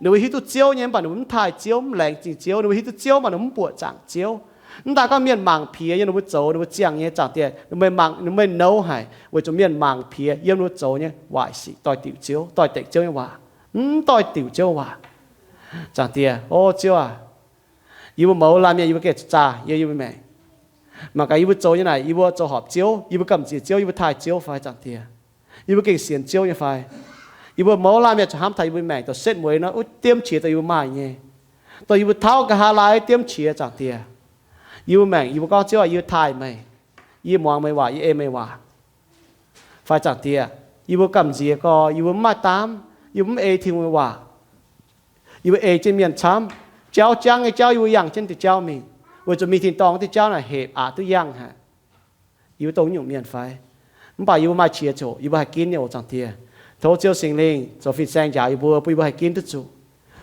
Ninh mbuo hiuv duqv Ziouv nyei, mv baac ninh mbuo mv taaih Ziouv, mv laengz zingh Ziouv. Ninh mbuo hiuv duqv Ziouv, mv baac ninh mbuo mv buoqc zaangc Ziouv. Mv daaih gorngv mienh mangc piex yiem ninh mbuo zoux, ninh mbuo ziangh nyei, Zaangc Diex, meih mangc, meih nouz haic weic zuqc mienh mangc piex yiem ninh mbuo zoux nyei waaic sic doix-diuc Ziouv, doix-dekc Ziouv nyei waac, mv doix-diuc Ziouv waac. Zaangc Diex, o Ziouv aac, yie mbuo mouz laanh mienh yie mbuo gengh zaah yiem yie mbuo maengc. Mangc gaax yie mbuo zoux nyei naaic, yie mbuo zoux horpc Ziouv, yie mbuo gamh nziex Ziouv, yie mbuo taaih Ziouv fai, Zaangc Diex? Yie mbuo gengh sienx Ziouv nyei fai? Yie mbuo mouz laanh mienh zuqc hnamv taux yie mbuo maengc dongh setv mueiz nor, wuov diemv qiex dongh yie mbuo maaih nyei, dongh yie mbuo tauv nqa'haav laai diemv qiex, Zaangc Diex. Yie mbuo maengc, yie mbuo gorngv, Ziouv aac, yie taaih meih, yie muangx meih waac, yie ei meih waac fai, Zaangc Diex? Yie mbuo gamh nziex gorx, yie mbuo mv maaih daamv, yie mbuo mv ei Tin-Hungh nyei waac. Yie mbuo ei jienv mienh camv, jauv jangv nyei jauv yie mbuo yangh jienv diuh jauv mingh, weic zuqc mingh tin-dorngh diuh jauv naaic hepc aqc duqv yangh haic. Yie mbuo dongh nyungc mienh fai? Mv baac yie mbuo maaih qiex ziouc yie mbuo haih ginv nyei oc, Zaangc Diex. Tov Ziouv Singx Lingh zoux fin-saeng njaaux yie mbuo, bun yie mbuo haih ginv duqv zuqc,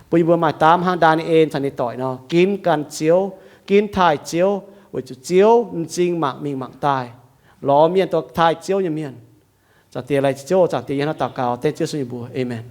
bun yie mbuo maaih daamv hnangv Ndaa^ni^en caux ninh doic nor, ginv gan Ziouv, ginv taaih Ziouv, weic zuqc Ziouv m'zing mangc mingh mangc daaih, lorz mienh dongh taaih Ziouv nyei mienh. Zaangc Diex, laengz zingh Ziouv, Zaangc Diex, yie hnangv naaiv daux gaux dengv Ziouv Yesu nyei mbuox. Aamen.